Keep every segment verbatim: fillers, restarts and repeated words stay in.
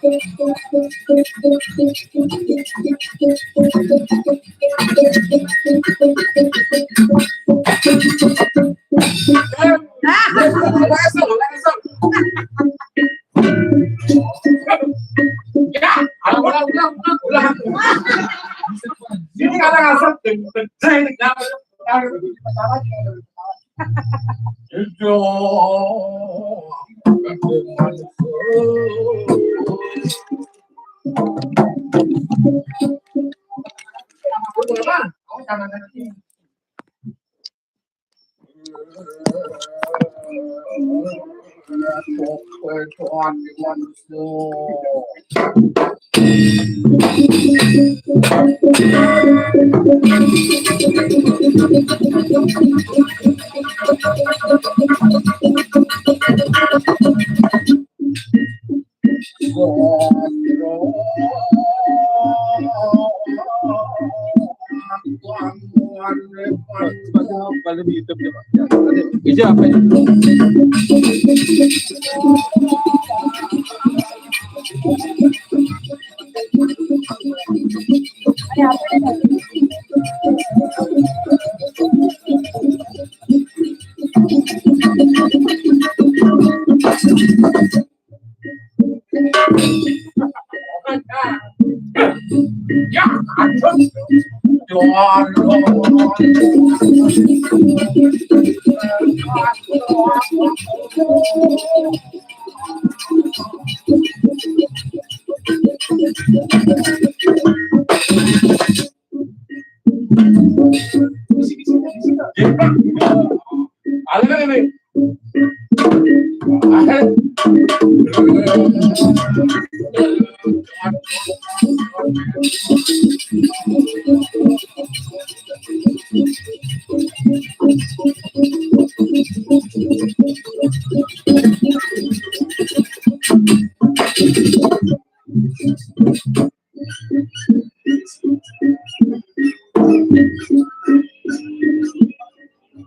Ya, ulang, ulang, ulang, ulang. Ini kadang asal deng, deng, deng, deng. Bisa apa ya?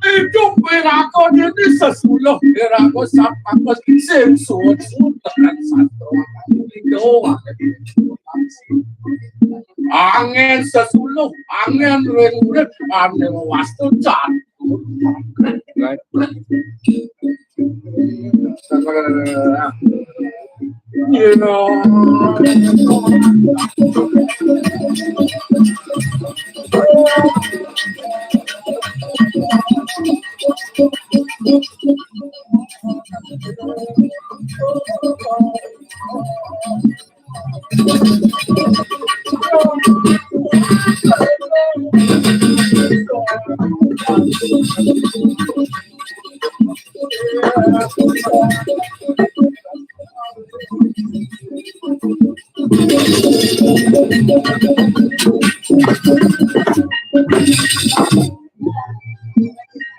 Idup Iraga dene sesuluh Iraga sapakus sing suud-suud tekan sastra. Angin sesuluh, angin ring urip, angin wastu catur.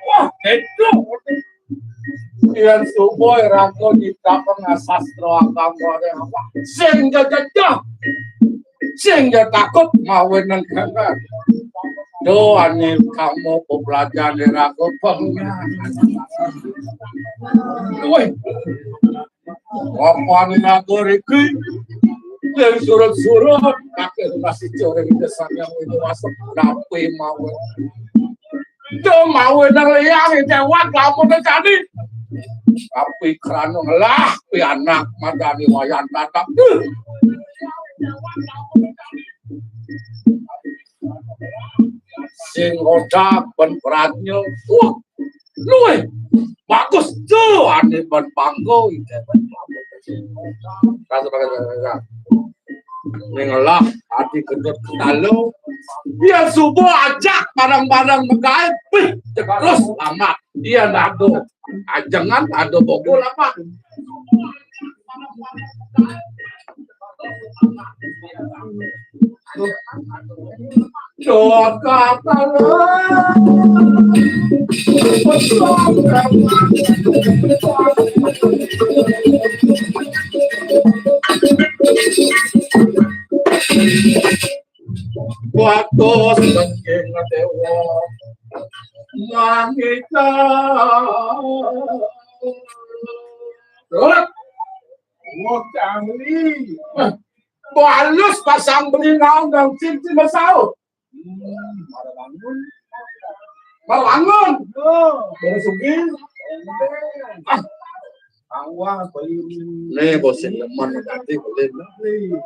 Wah, itu. Yen suba Iraga nyiptakang sastra kang sing jejeh, sing takut mawinan geger. Duh, ane kamu pelajaran Iraga pengen. Woi. Apa Iraga riki? Yen surut-surut, kakek masih coreng desanya itu masuk rapi mawon. Itu mawe nang liyane dewat lamun tadi. Tapi krana ngelah pi anak madani wayan tatap. Sing odak ben pradnya. Wah, luwih bagus tuh ane ben panggo. Rasa bagus. Ning lah ati gendut ketalu. Yen subuh ajak barang-barang megae, pih, terus amat. Yen ado ajengan, ado bogol apa? Watos saking dewa mangika. Wah, cangli. Balus pasang beli naon dang cincin masaut. Hmm, mara bangun. Mara bangun. Yo. Beres sugih. Ah. Awal beli. Nih, bosin demen nanti beli. Beli.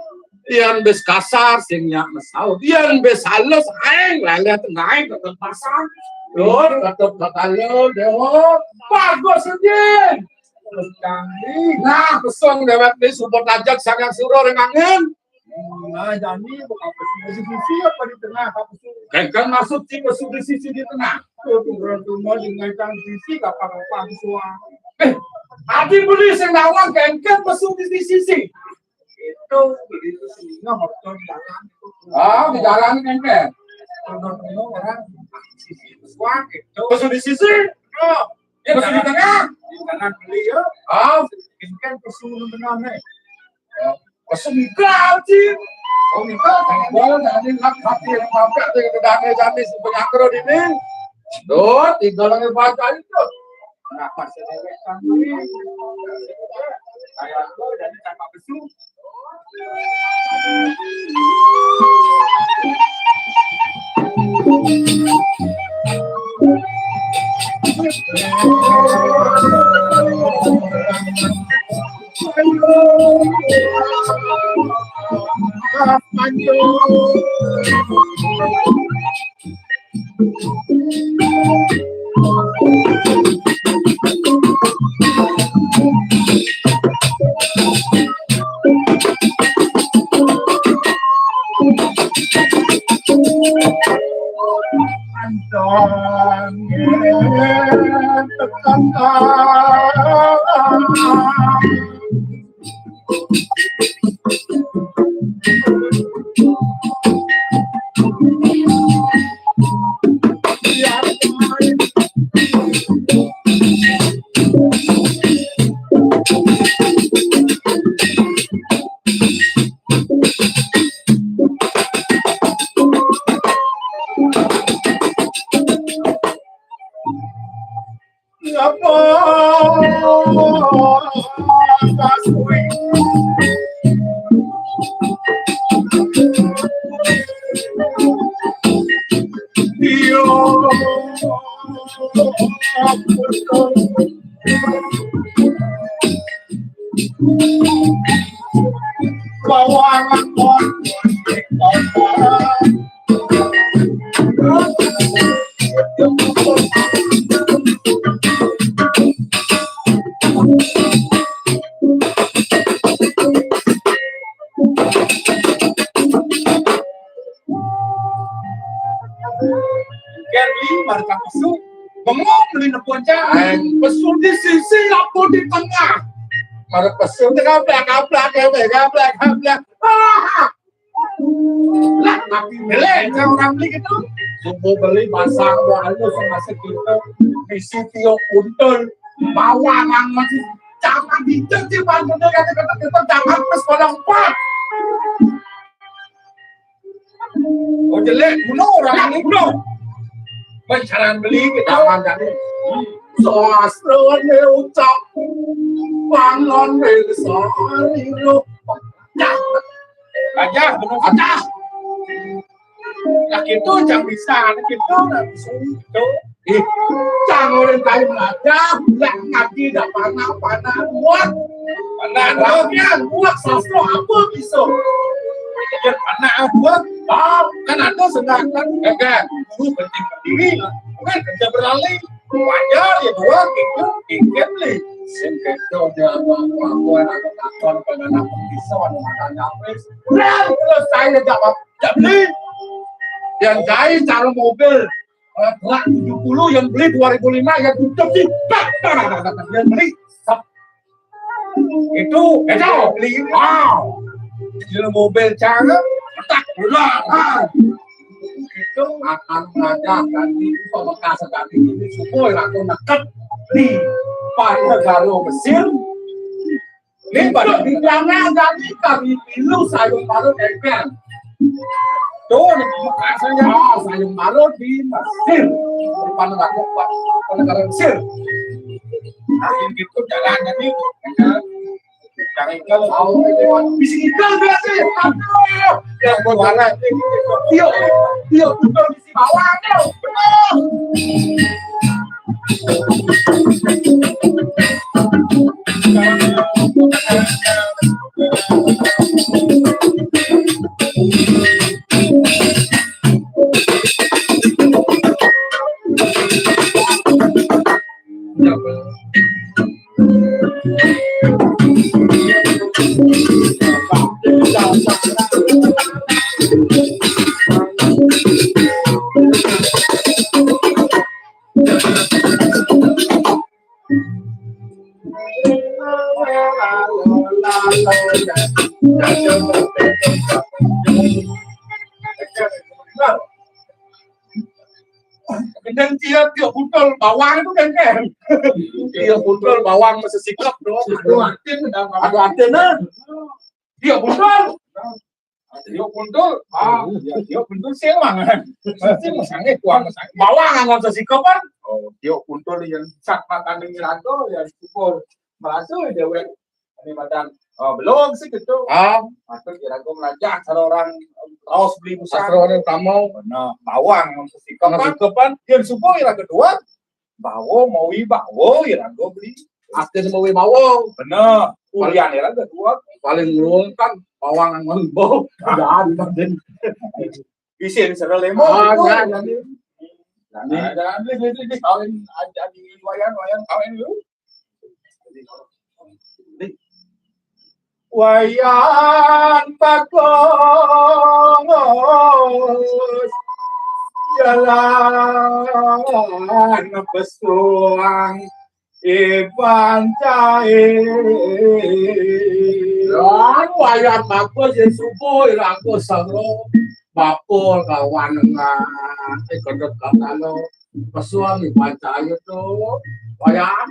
Yén bes kasar sing nya masaut. Yén bes halus aing lélét naik tetep pasang. Yo, tetep bakal yo, déwék. Bagus, Din. Nah, pesong déwék di support ajak sangat suruh ring angin. Nah, jani bakal pesu di sisi apa di tengah, apa pesu? Kan, kan maksud si pesu di sisi di tengah. Tuh, tuh, orang tuh mau dengan sisi, apa-apa, pesu. Eh, adi beli sing nawang kengken pesu di sisi. Itu begitu sehingga motor jalan itu. Ah, di jalan kengken. Orang orang sisi pesuang itu. Pesu di sisi. Oh, ya, pesu di tengah. Jangan beli ya. Ah, ini kan pesu benar nih. Pesu mikal sih. Oh, mikal kan gua jadi hak hati yang mampir di kedai kami sebanyak ini. Duh, tinggal lagi baca itu. Kenapa saya kan? Kayak gua jadi tanpa pesu. Apa? Dia. Bawangan. Kén beli marga pesu, bengong beli nepuan cai. Pesu di sisi, lapu di tengah. Marga pesu tengah, gablak, gablak, gablak, gablak. Ah! Lah, mati melek, orang beli gitu. Subuh beli pasang, gua aja masih gitu. Isi tio punten, bawa nang masih. Jangan dicet, sih, Bang. Gede, gede, gede, gede, jangan terus pada empat. Oh, jelek, bunuh orang ini, bunuh. Pacaran beli kita. Jangan, jangan. Sastra ne ucap, pangan ne sari lo. Aja, bunuh aja. Lah gitu, jangan bisa, gitu, nggak bisa, gitu. Ih, cang orang kayu melajah, lah ngaji dah panah, panah buat. Panah buat, ya, buat sastra apa bisa? Ya, panah buat. Ah, kan ada sedangkan. Enggak. Guru penting berdiri lah. Bukan kerja beralih. Wajar ya, buat itu, tiket beli. Sing kerja dia apa, apa, apa, anak, anak, anak, anak, bisa, anak, anak, anak, terus saya jawab, "Ndak beli." Yang jahit cara mobil, eh, truk tujuh puluh, yang beli dua ribu lima, yang tutup sih, tak, tak, tak, tak, tak, yang beli, sep. Itu, itu, beli. Ah. Yang mobil cara, tak, ulah, ah. Itu akan raja tadi, pamekasa tadi ini, supaya ratu neket di Panegara Mesir. Ini pada bidangnya tadi kami pilu sayur parut ember. Tuh, di Mekasanya. Ah, sayur parut di Mesir. Di Panegara, Panegara Mesir. Nah, yang gitu jalan tadi, ya. Yang itu mau bisi ikan biasa. Aduh, yang buat anak. Yuk, yuk, betul bisi bawang, yuk. Betul. Kadang dia, dia buntul bawang itu kan, kan? Dia buntul bawang masih sikap dong. Aduh, atin udah. Aduh, atin, nah. Dia buntul. Dia buntul. Ah, dia, dia buntul sih, Mang. Sih, masangnya kuah, masangnya. Bawang nggak usah sikap, kan? Oh, dia buntul yang sak mata ning rago, ya syukur. Masuk dia, weh. Ini madan, oh, belum sih gitu. Ah. Masuk dia rago melajah, kalau orang raos beli musang. Astro ada tamu. Nah, bawang nggak usah sikap, kan? Sikap, kan? Yang syukur, yang kedua, bawo, mawi bawo, ya rago beli. Akhirnya mawi bawo. Bener. Kuliah ya rago dua. Paling ulung kan bawang ngon bau. Jangan, jangan. Isin sera lemo. Ah, gitu. Jangan, jangan. Jangan, jangan. Beli, beli, beli. Kawin aja di wayan, wayan kawin dulu. Wayan bagus. Jalan pesuang iban cai. Lan wayan bagus ya subuh irago sero. Bapul kawan nengah. Eh, kedek katalo. Pesuang iban cai itu. Wayan.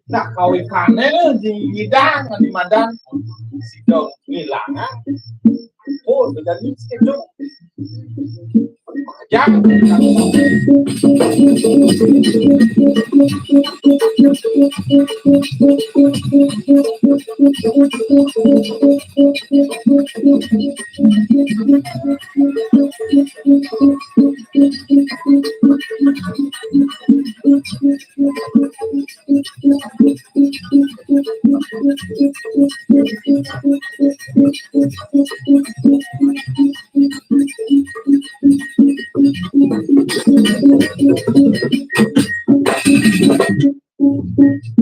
Nah, kawikane di ngidang, di madan, sida ngilangan. Oh, terjadi itu. Jam.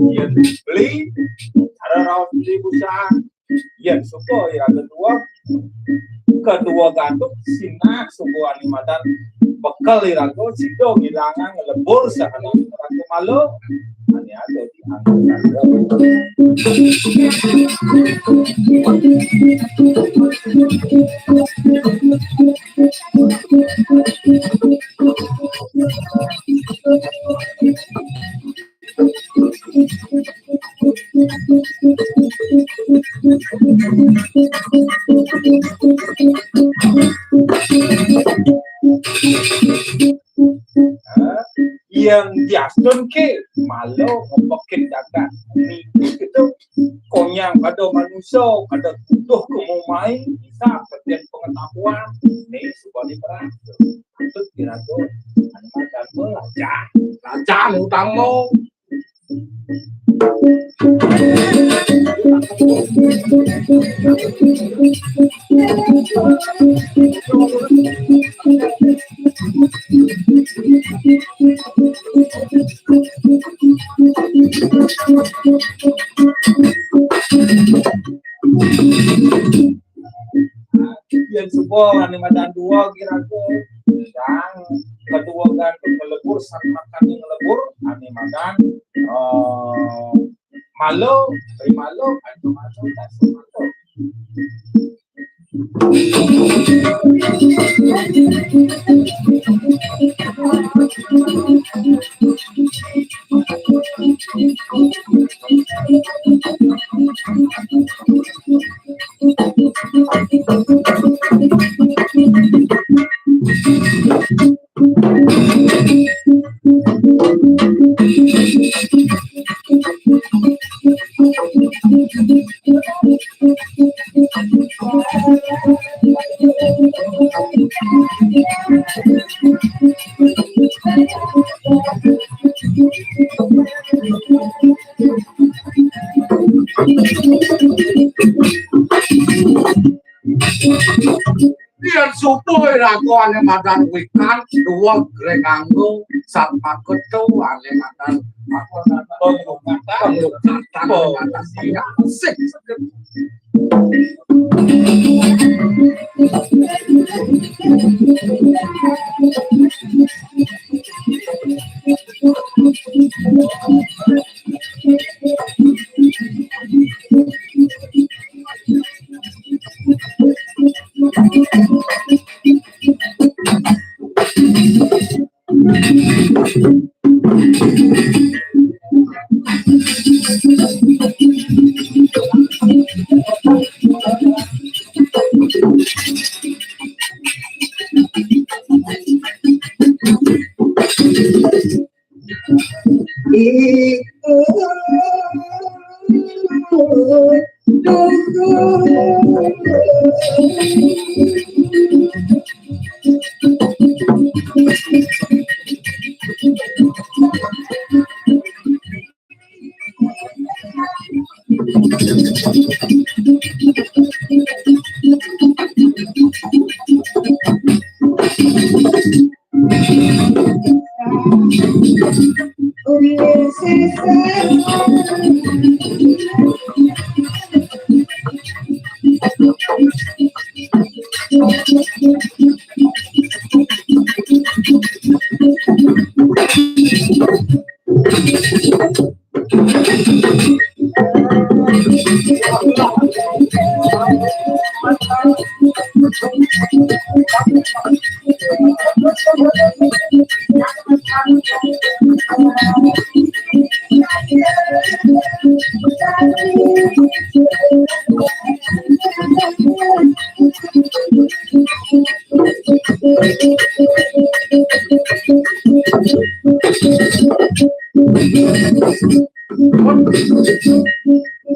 Yen beli, ada raos beli busaan. Yen suka iraga dua, kedua gantuk sinah suka animatan bekel iraga sida ngilangang lebur sahanan iraga malu. Ane ada di angkatan. Yang diasun ke malu ngepekin dagang niki gitu. Konyang pada manusia, pada butuh kemumai, bisa kerja pengetahuan, ini sebuah perang. Itu kira-kira anu makan belajar. Belajar utama. Yén suba ané madan dua kira-kira. Yang kedua gantung ngelebur, sang makan ngelebur, ané madan, eh, malu, ri malu, gantung malu, gantung malu. Yén suba iraga ané madan wikan, dua grénganggo, satmaka to ané madan pemlukatan, pemlukatan, ané madan sing.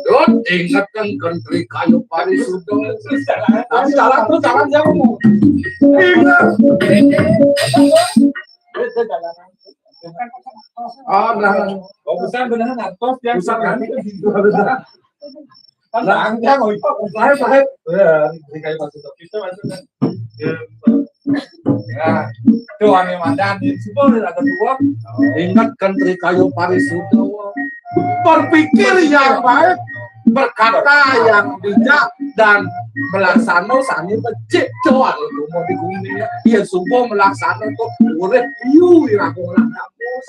Dot, inget kan kentri kayu parisuda. Nah, jalan tuh, jalan jauh. Inget. Ah, nah. Oh, bukan beneran atos yang bukan kan? Kan panjang, oh, itu. Saya, saya. Ya, di kayu parisuda. Kita masuk kan. Ya, tuh ané madan, suba ada dua. Inget kan, Tri Kayu Parisuda. Berpikir yang baik, berkata yang bijak, dan melaksano sané becik, to ané tumbuh di gumi. Yén suba melaksano to urip yu iraga orang kampung.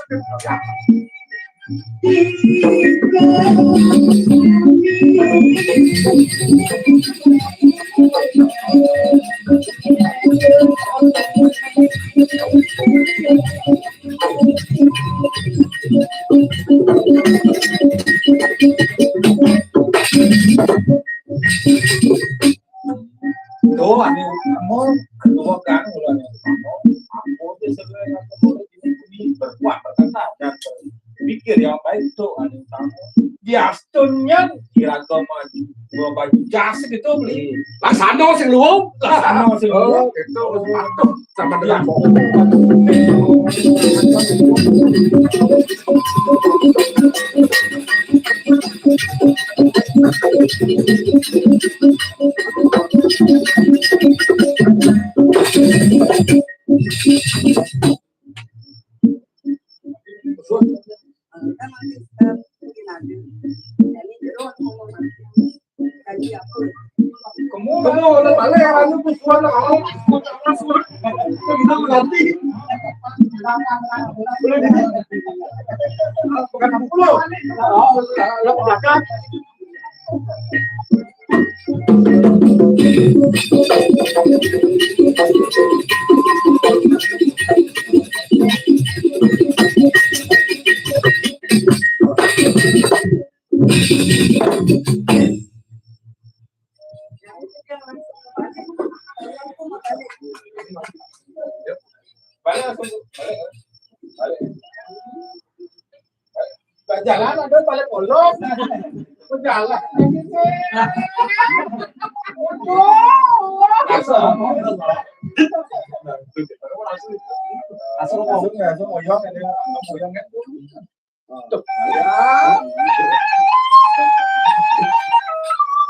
Tuh, ané utama, kedua kan, kalau ané utama, aku tuh sebenarnya aku tuh ini berbuat berkata dan pikir yang baik tuh ané utama. Diastunnya kira-kira maju, gua baju jas gitu beli. Laksana sing luwung. Laksana sing luwung. Oh, gitu. Mantap. Sama dengan Kamu, kamu udah balik, anu, suara, kamu, kita berarti. Bukan pulau. Kalau belakang. Balik langsung, balik, balik. Balik. Jalan ada balik polong. Jalan. Aduh. Asal. Asal ngomong ya, asal ngoyong ya, ngoyong ya. Tuh. Ya.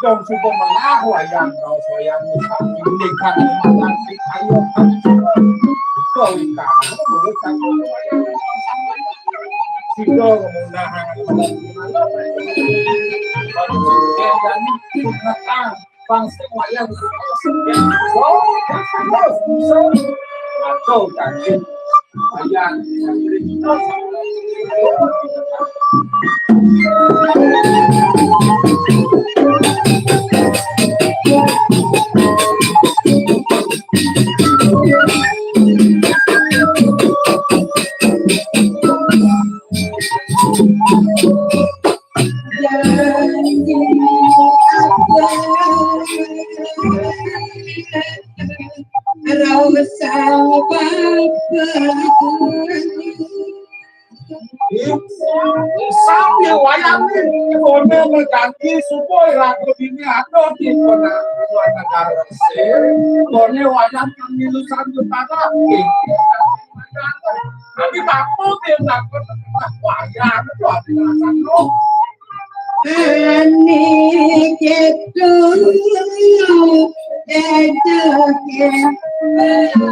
Dong supo melah wayang, kau sayang, ini kan mangan di kayu. Kau ikan, menurut aku wayang. Sido menahan. Bangsa wayang. Atau tadi wayang. Sambil wayang nih, kono ngeganti supaya lagu ini ada di kota negara Mesir. Kono wayang pemilu sambil pada. Tapi takut dia takut wayang itu ada alasan lu. Ani ketu, ketu, ketu.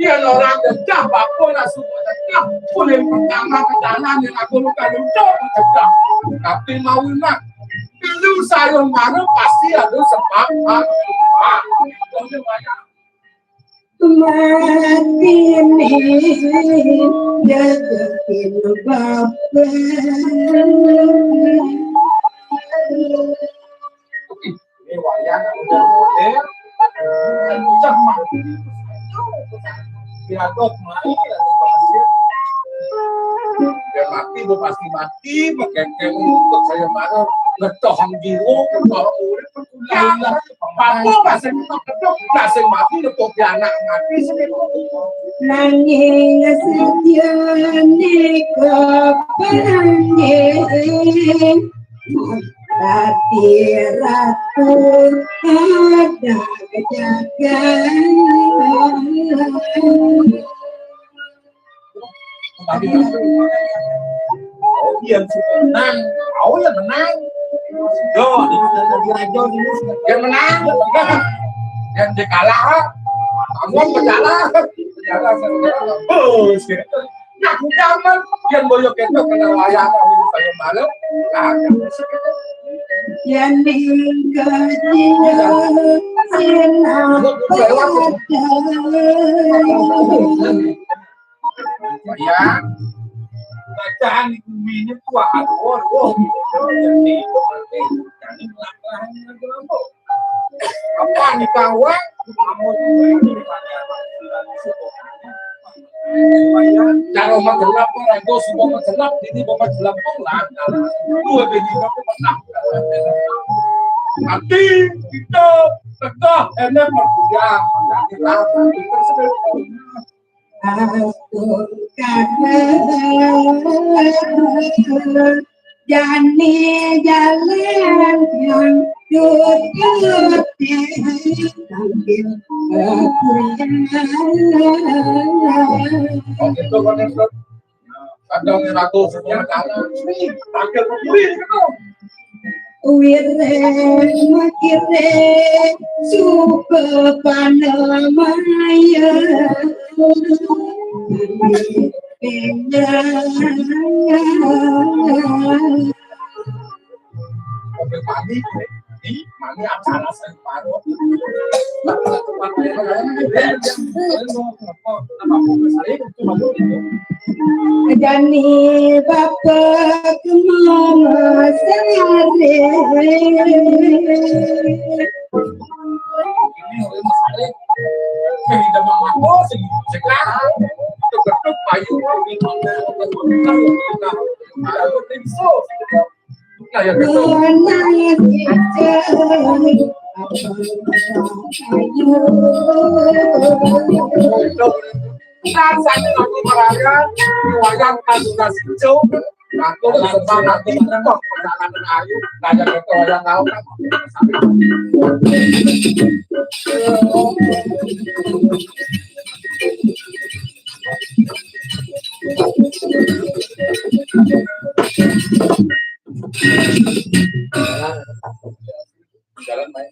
Dia orang gagah, bapa nak semua gagah. Boleh pertama ke jalan yang aku luka luka gagah. Tapi mau nak, dulu saya marah pasti ada sebab. Ah, ah. Boleh banyak. Mati ni jatuhin bapa. Ini wayang udah model, udah mati. Diadop mati, diadop pasir. Dia mati, gue pasti mati, pakai kayak untuk saya marah. Ngetohang jiwa, ngetohang urip, Papo masih tetep, masih mati, tetep di anak mati, sih. Nanging sejane kepengen, tapi ratu ada jaga. Tapi oh, iya, menang. Oh, yang menang. Yo, yang menang. Yang dikalah, kamu kalah. Kalah, bos. Nah, jangan yang boyok itu kena wayang, saya malu. Nah, yang ning kaji sing apa. Ya. Bacaan di bumi ini kuat. Oh, oh. Jadi, jadi, jadi, apa nih kawan? Cara magelap, orang tua semua magelap, ini mau magelap, pelan. Dua bini, tapi pelan. Nanti kita tegah, enak, berkuda. Nanti lah, nanti tersebut. Aku kangen jani jalan yang duduk sambil berpulang. Oh, gitu, Pak Dokter. Kadang ratus setengah jalan, sambil berpulang gitu. Wireng makire supe panemaya. Jani bapak mama sare. Rasane aku merayang, wayang kandungan sijo, aku lambang ati, kok perjalanan ayu, kaya kata wayang kau. Jalan main.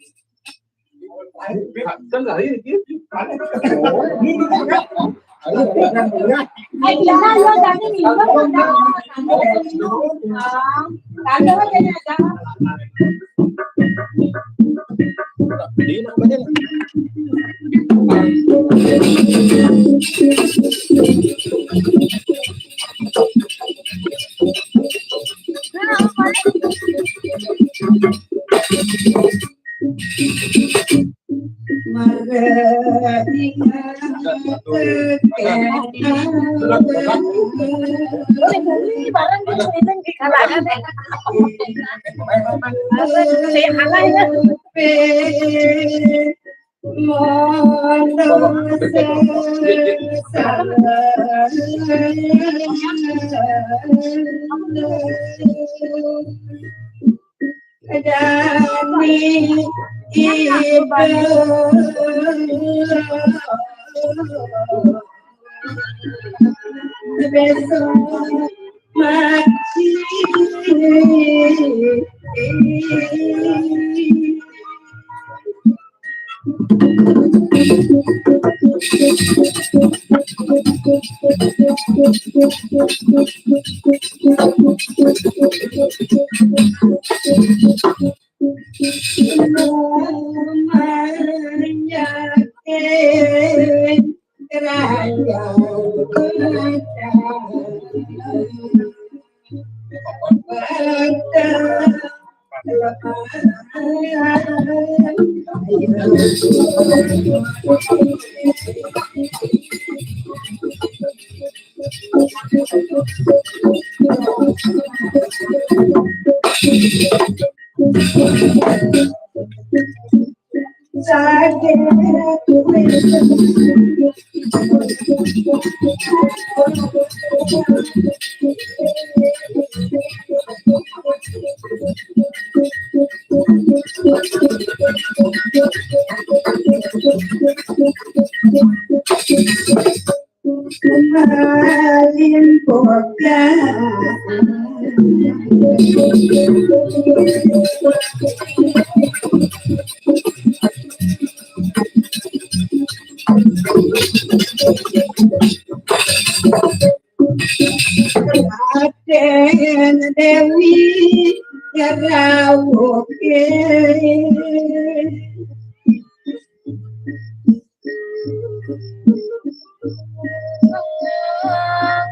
Raden Dewi Karaoke.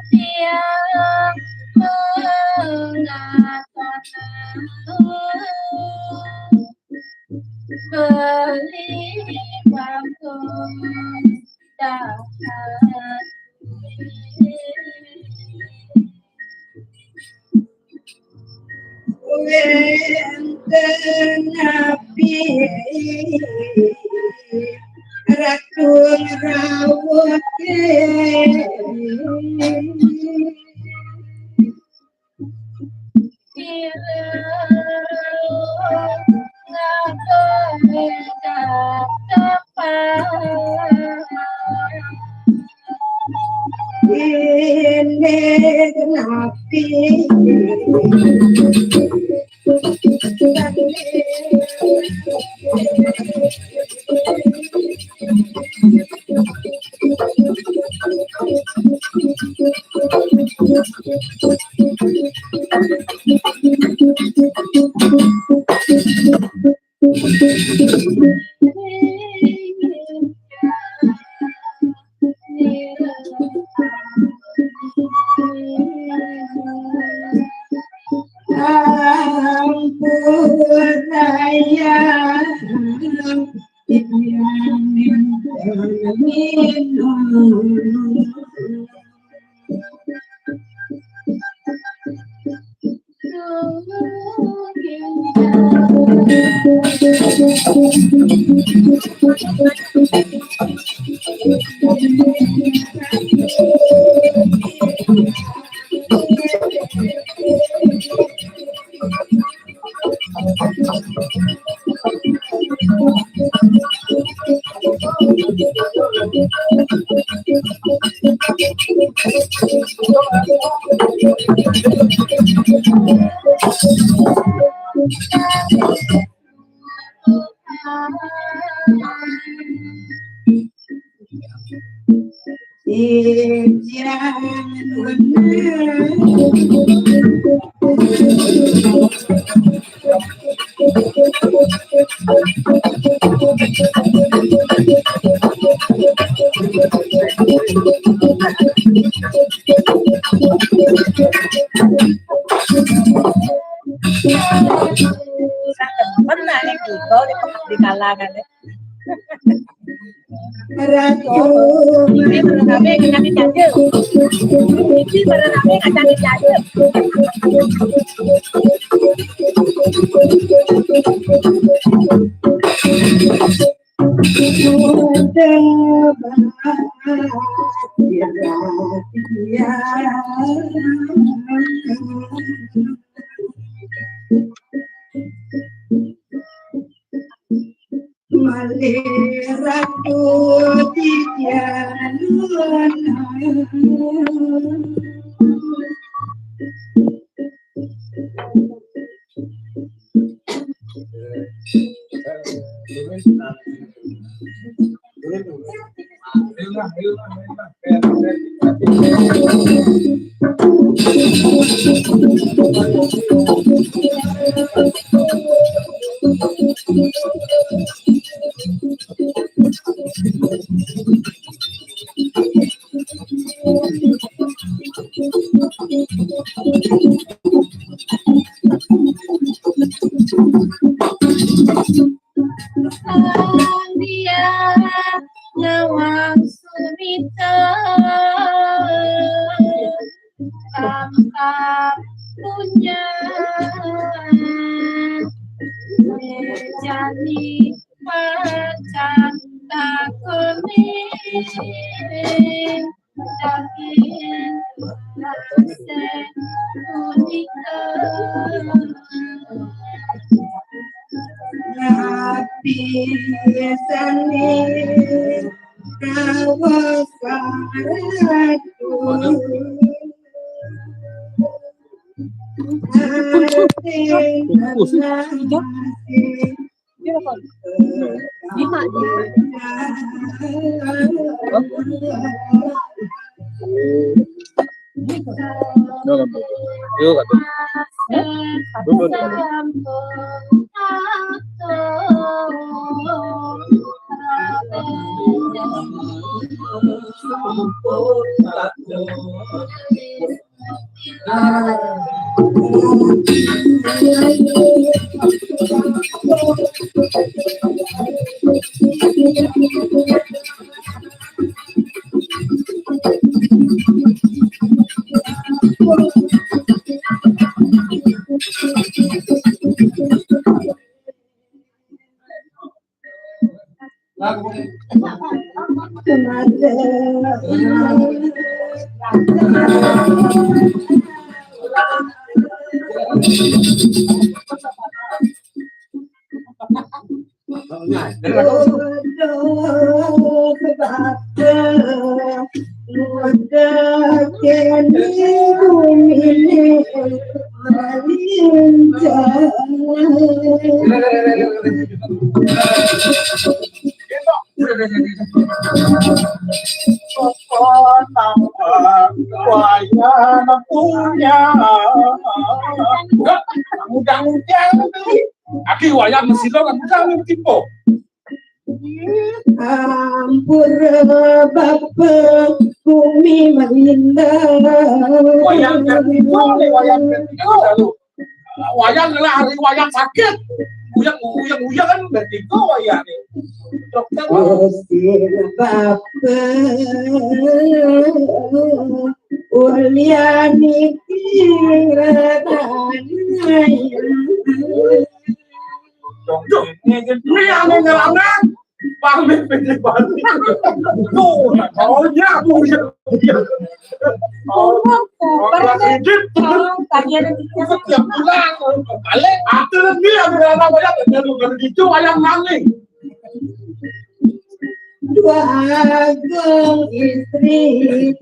Tiang mengatakan beli bangku dapat. Wenten api Ratu Rawuh. Ini nabi. Pernah nih, Biko, di, di kalangan, ya. Ini bener rame, kita dicaci. Ini bener rame, kita dicaci. Dia nawang sumita tanpa punya, jani pacan takoni daging rasa punika. Nabi sani kawasan ratu. Hati nasi Anak punya. Enggak, udang-udang. Aki wayang mesti lo kan udang tipe. Ampura bapa kumi malinda. Wayang vertigo nih, wayang vertigo lalu. Wayang lari, wayang sakit. Uyang, uyang, uyang kan vertigo wayang nih. Dokter. Usir bapa uliani kira. Duh, ini yang ngelangan. Pamit pede balik. Tuh, maunya aku ya. Oh, oh, hidup. Tadi ada tiga. Setiap bulan balik. Ada dia ada apa ya? Ada gitu ayam nangis. Dua agung istri.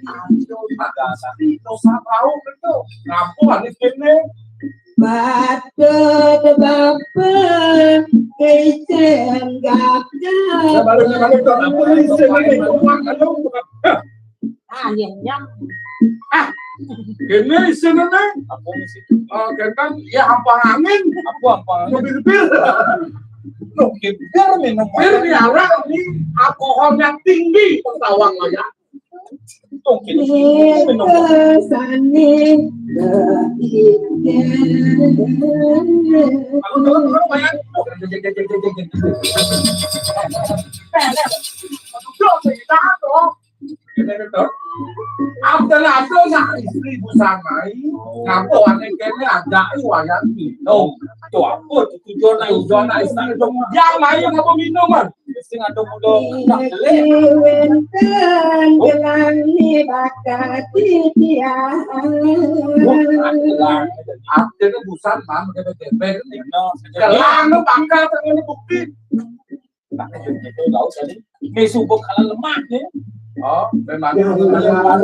Aduh, ada satu dosa tahu betul. Ngampun nih kene. Patut bapa kecen gagah. Balik, balik, balik. Apa nih, sini nih? Bukan, aduh, bukan. Ah, iya, iya. Ah, ini sini nih. Apa sih? Oh, kan, ya, apa angin? Apa, apa angin? Mobil bir. Loh, bir minum. Bir diarah ini alkohol yang tinggi, ketahuan lo ya. Tuh, gini, gini, minum. Kalau, kalau, kalau, bayangin, tuh. Tuh, cerita, tuh. Gini, tuh. Abdallah tuh nak istri busanai, ngapa anak kene ada wayang minum. Tuh, apa tuh tujuan, tujuan istri dong. Dia main apa minuman? Sing ada muda nak jelek. Wenten gelang ni bakat dia. Wah, gelang. Artinya busan, Bang, gembel-gembel ni. Gelang tu bakal tangan ni bukti. Nak gitu, tahu tadi. Ni subuh kalah lemak ni. Oh, memang. Negara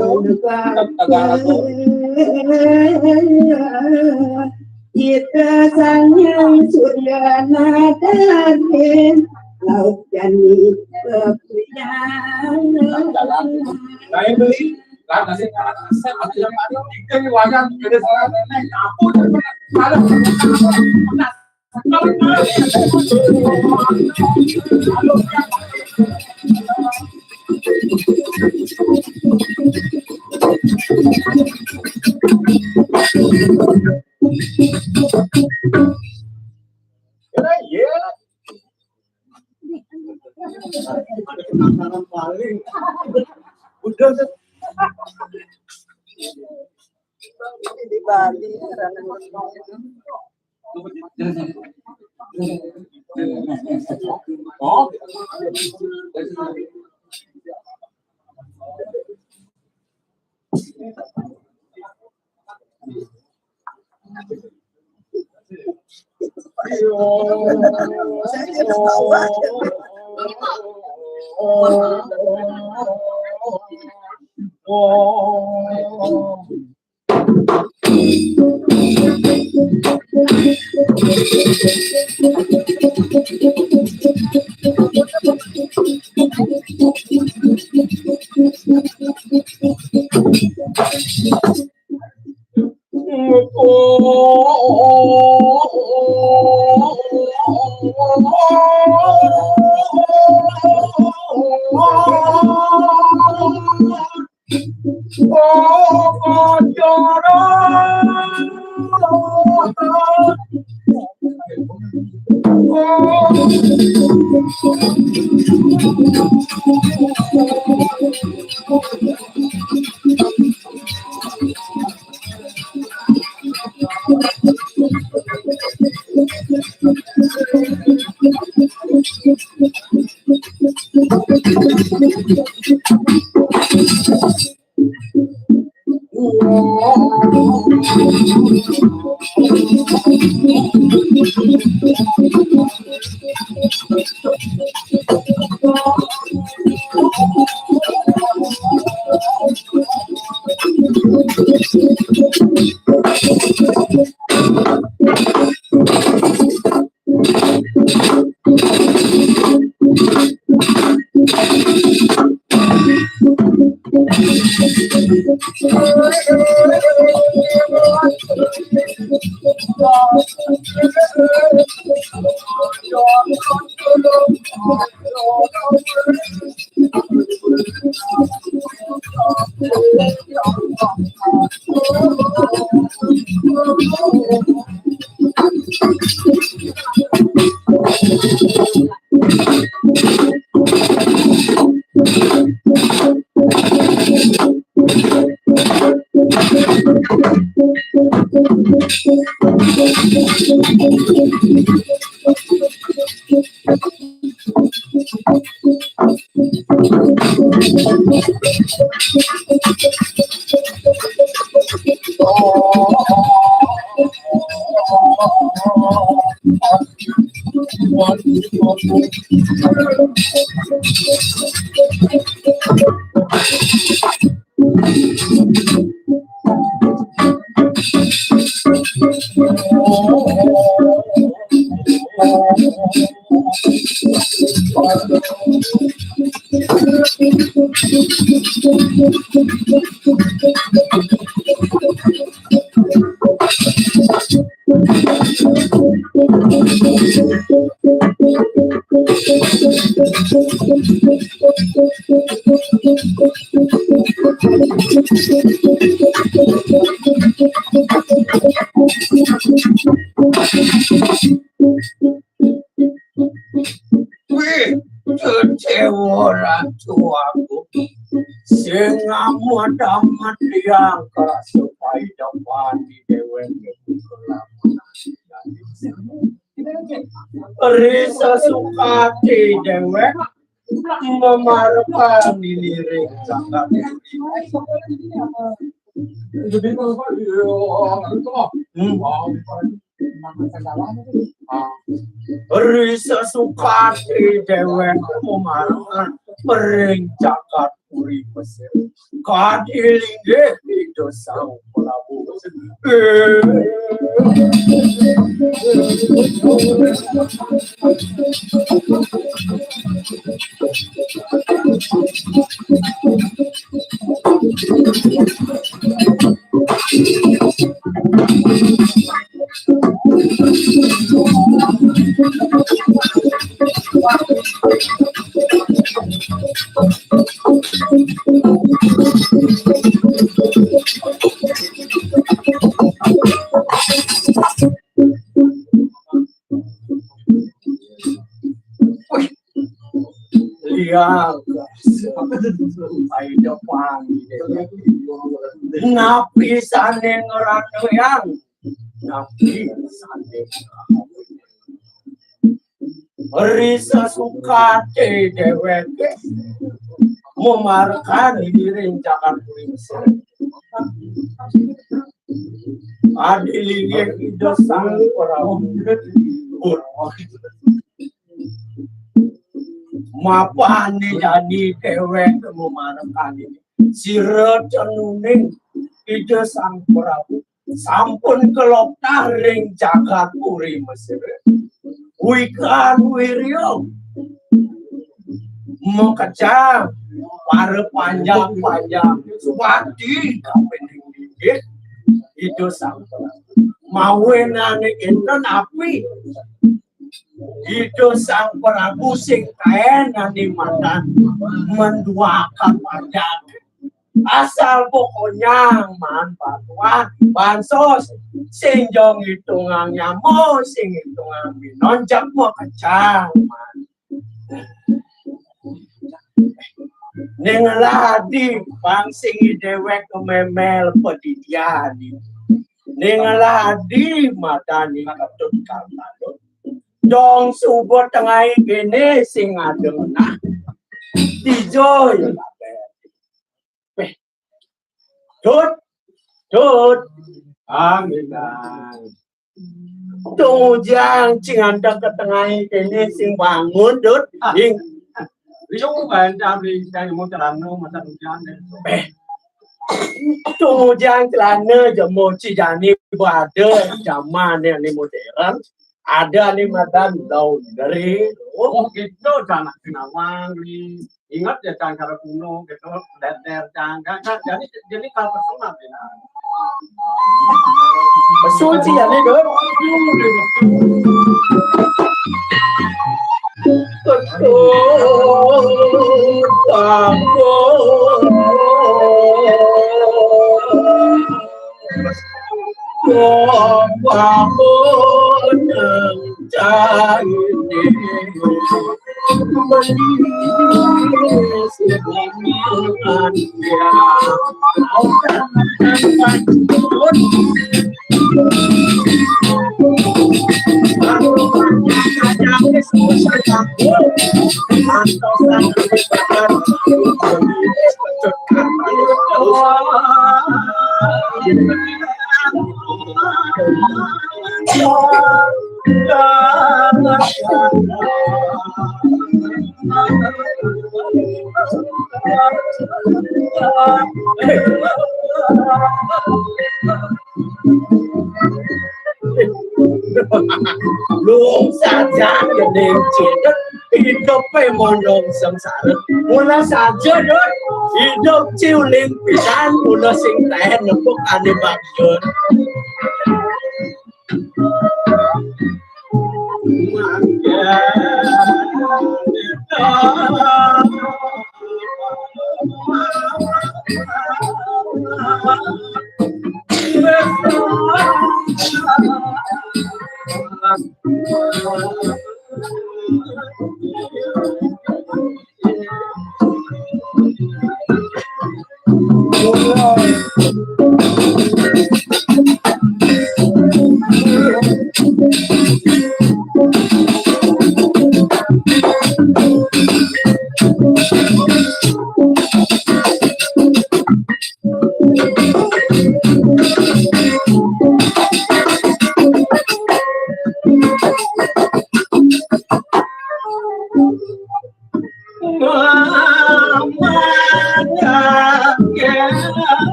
tu. Kita sayang sudah nadarin laut jani kepunyaan. Lain beli, lah nasi kalah kasar, ada yang ada, ikan ni wayang, ada salah nenek, apa tu? Kalau Udah, udah. Di Bali, orang Oh. Saya tidak tahu. Wih, kecewa ratu aku. Sing amat-amat yang kerasa pai depan di dewan kelamunan. Risa sukati dewek memarepan diri sangat. Risa sukati dewek memarepan mering jagat puri Mesir. Kadi linggih Ida Sang Prabu. Liang, pai depan. Napi sane ngranu yang? Napi sane ngranu? Risa sukati dewek memarepan diri jagat puri Mesir. Kadi linggih Ida Sang Prabu. Mapane jani dewek memarepan ini. Sira cenuning Ida Sang Prabu sampun keloktar ring jagat puri Mesir. Wikan wirya makejang para panjang-panjang suwati kapining inggih Ida Sang Prabu. Mawinan enten api Ida Sang Prabu sing kaen ane madan menduakan panjang. Asal pokoknya man bantuan, bansos, sing jo ngitungang nyamo, sing ngitungang minonjak mo kecang man. Ning ladi pang sing dewek memel pedidian. Ning ladi madani Ketut Kalbalut. Dong suba tengai kene sing ada ngenah. Tijo ya kabeh. Eh. Tut. Tut. Amin. Tujang cing antek ke tengah kene sing bangun, Dut. Ah. Ing. Rio bantam ri cang mau celana masa hujan. Eh. Tujang celana jemo ci jani bade zaman yang ni modern. Ada ané madan laundry. Oh, gitu, Cang, nak sinawang, Li. Ingat ya, Cang, cara kuno, gitu, deder, Cang. Jadi, jadi kalau pesenat, ya. Suci ya, Li, Dut. Lung saja gedé cedek, hidupé mondong sengsara. Mula saja, Dut, hidup ciuling pisan, mula sing taén nepuk ané bagja.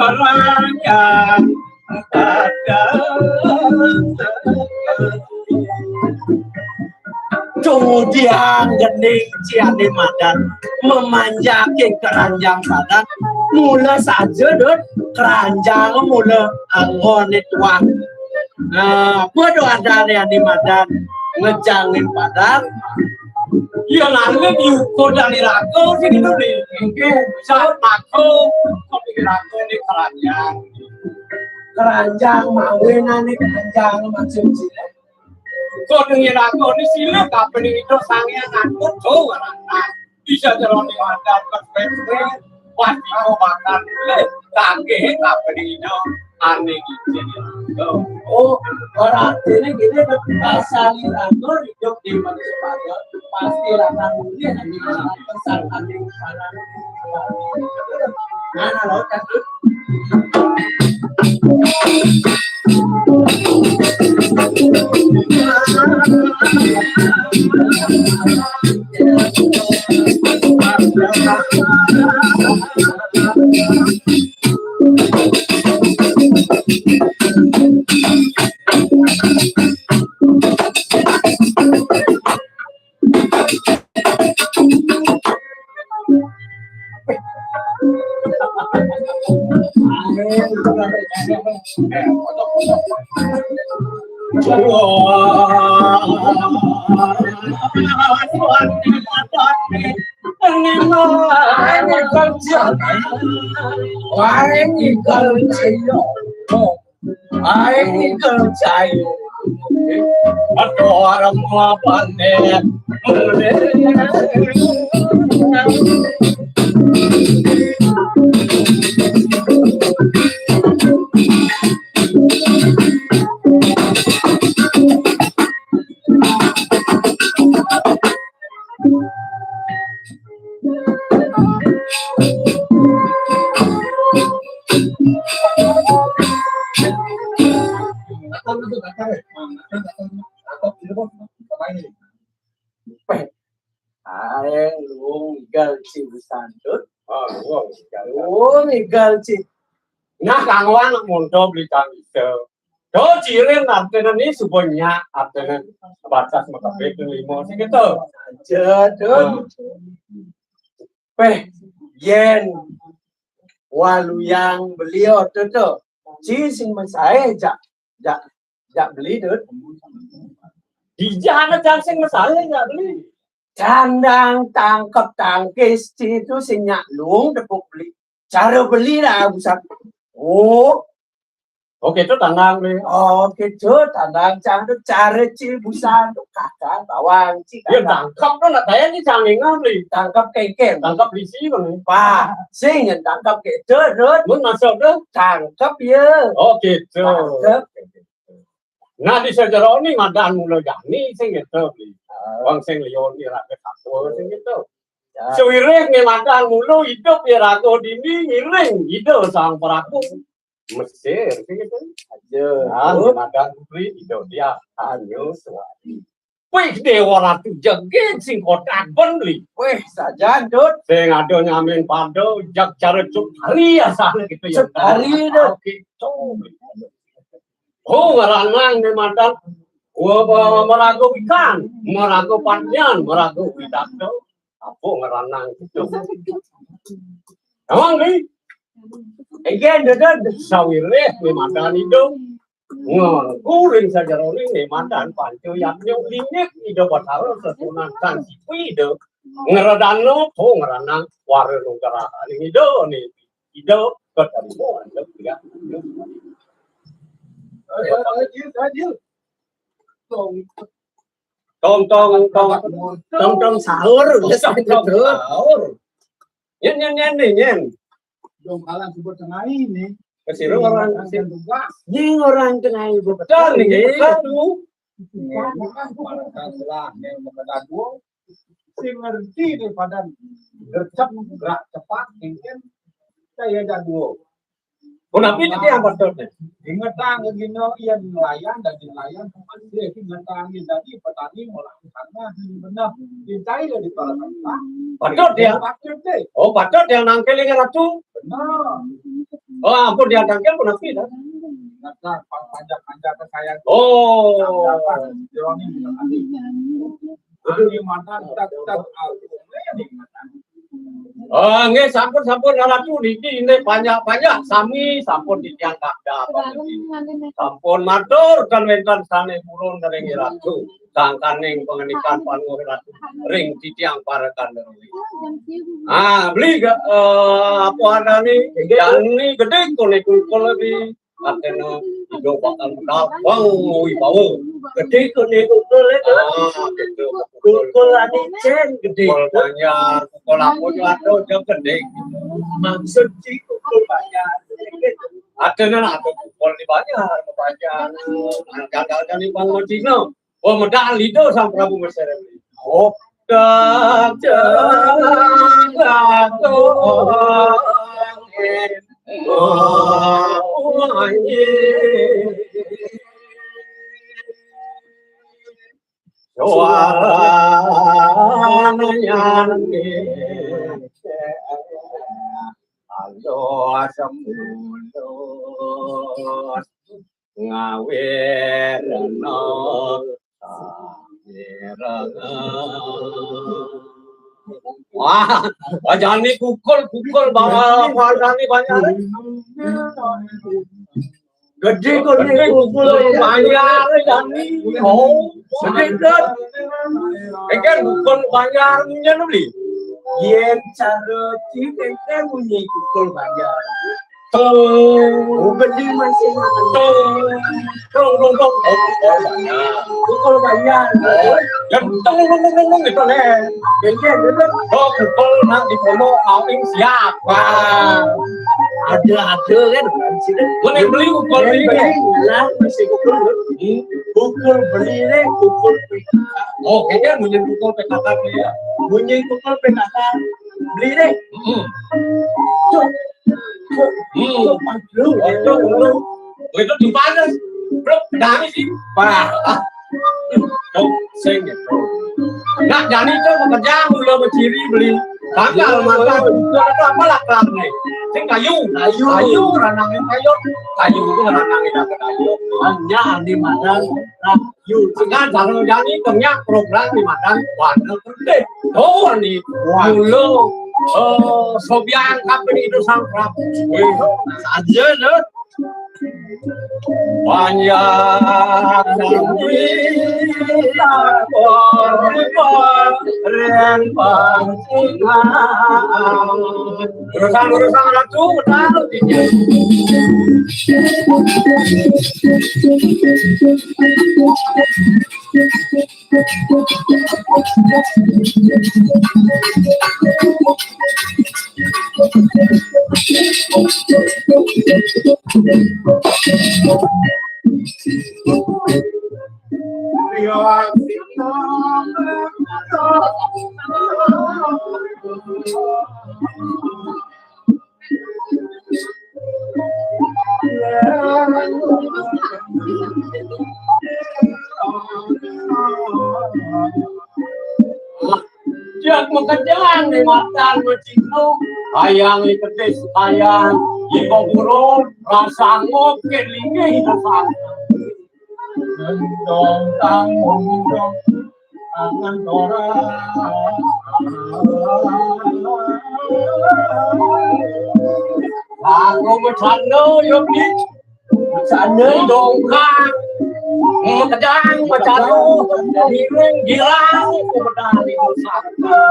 Keranjang Padang. Kemudian gending ciané madan memanjakin keranjang Padang. Mula saja, Dut, keranjang mula anggoné tuah. Nah, apa do adané ané madan ngejangin Padang? Ya, nanging diukur dari raga sing itu, Dé. Nggih, saat aku, kok di raga ini keranjang. Keranjang mawinan iki keranjang maksud cilik. Kok dengan aku ini silih kabeh ning ida sange ngangkut do warana. Bisa jero ning wadah perspektif. Wah, mau makan le kangge kabeh ning ida ane iki. Oh, berarti ini gini, asal iraga hidup di manusia, pasti akan mungkin nanti pesan nanti. Mana lo kan? Wah, ini kalau Aing kerjain. Aduh, orang mau panen. Aeng lu ngigal ci Sandut. Oh, ngigal ci. Nah, kanggoang monto beli kang iso. Do cirin artine ni suba nyak, artine batas makebit lima sing gitu. Aja, Dun. Nah. Peh, yen waluyang beli oto to. Ci sing mesae jak, jak, jak beli, Dun. Dijana jang sing mesae jak beli. Candang tangkep tangkis ci itu sing nyak luung tepuk beli. Cara beli lah, busan. Oh. Oke, itu tandang beli. Oke, itu tandang cang itu cara ci busan tu kakak bawang ci. Ya, kakak. Tangkep tu nak tayang ni cang ingat beli. Tangkep kengkeng. Tangkep beli si beli. Wah, sing yang tangkep gitu, Dun. Mun masuk tu. Tangkep ya. Oh, gitu. Tangkep. Nah, di sejarah ni madan mula jani sing gitu beli. Ah. Wong sing liya ni rakyat aku sing gitu. Ya. Sawireh ngemadang mulu idup ya raga dini ngiring Ida Sang Prabu Mesir, sing gitu. Aja. Ah, ngemadang putri Ida dia Tanjung Suwadi. Wih, Dewa Ratu jegit sing kotak ben, Li. Wih, sajan, Dut. Sing ada nyamin pada jag cara Cut Tari asal gitu ya. Cut Tari, Dut. Oke, tuh. Oh, ngeranang ngemadang. Wah, wah, meraga ikan, meraga pandian, meraga pidato. Apa ngeranang gitu? Emang ni? Egen dede sawireh ni madan ido. Ngkuring sajarone ni madan panca yatnya linyek ido batara sesunan kan sipi ido. Ngeredano po ngeranang wara nugraha ni ido ni. Ido keterima anda punya. Adil, adil, adil. Tong, tong, tong, tong, tong sahur. Tong, tong sahur. Nyen, nyen, nyen, nyen, nyen. Dong kalan sebut tengah ini. Kesiro orang. Ini orang tengah ibu betul nih, betul tuh. Ini orang setelah yang berkata dua. Sing ngerti daripada gercep gerak cepat mungkin saya jago. Punapi titiang patutne? Ingetang gino yen nelayan dan nelayan tempat dia ingetang dadi petani ngolah tanah ini benar. Intai dari para sampah. Patut ya? Patut deh. Oh, patut yang nangkil ini ratu. Benar. Oh, ampun dia nangkil punapi dah. Ingetang panjang-panjang ke saya. Oh. Jeroni bilang, "Ani, ani matan tak tak aku. Ani matan." Oh, nggih, sampun, sampun, Ratu niki inggih panjak-panjak sami sampun titiang kada. Sampun matur ten wenten sane purun ring Ratu. Sangkaning pangandikan panuwun Ratu ring titiang parekan. Ah, beli ga, eh, apa arane? Jani gedhe kone kungkul lebih. Artine ijo bakal mendapeng wibawa. Gedhe kone kungkul itu. Ah, gitu. Kungkul ane cen gedhe. Kungkul banjar, kungkul apa yo ada aja gedhe. Maksud ci kungkul banjar. Artine lah ada kungkul di banjar, banjar. Gagal jani bangun dino. Oh, medal ido Sang Prabu Mesir. Oh, gagah. Suaranya halus mulus ngawirna samirengan. Wah, wajane kukul, kukul, bawa warnane banyak. Gedhe kok. Gedhe kukul banjar jani. Oh, gedhe kok. Iki kukul banjar nyen beli. Yen cara ci kengkeng munyi kukul banjar. Tung. Oh, gedhe masih. Tung. Tung, tung, tung. Oh, kukul banjar. Kukul banjar. Yen tung, tung, tung, tung, tung gitu, Le. Kengkeng gitu. Oh, kukul nak di pondok awing siap. Wah. Ada, ada kan. Mun beli kukul beli, beli. Lah, masih kukul. Hmm. Kukul beli, Le, kukul. Oh, kayaknya munyi kukul P K K ya. Munyi kukul P K K. Beli, Le. Hmm. Cuk. Cuk. Hmm. Cuk, Pak Bro. Cuk, Bro. Oh, itu di mana? Bro, dari sih. Wah. Cuk, sing ya. Nak jani itu pekerjaan udah menciri beli. Tanggal mata itu apa lah kelar nih? Sing kayu. Kayu. Kayu, ranangin kayu. Kayu itu ranangin apa kayu? Hanya andi madan kayu. Sekarang jangan jadi tengah program di madan warna putih. Oh, nih. Wah. Dulu, eh, sobiang kapan itu sang Prabu. Wih, saja deh. Panjang. Urusan, urusan ratu, taruh di Diak makejang di matan macingnu, ayang iketis ayang, iko guru rasa ngok ke linggih rasa. Gendong tanggung dong, tangan orang. Aku bercanda, yo, Bli. Bercanda, dongkak. Makejang, bercanda. Giring, girang, aku bercanda.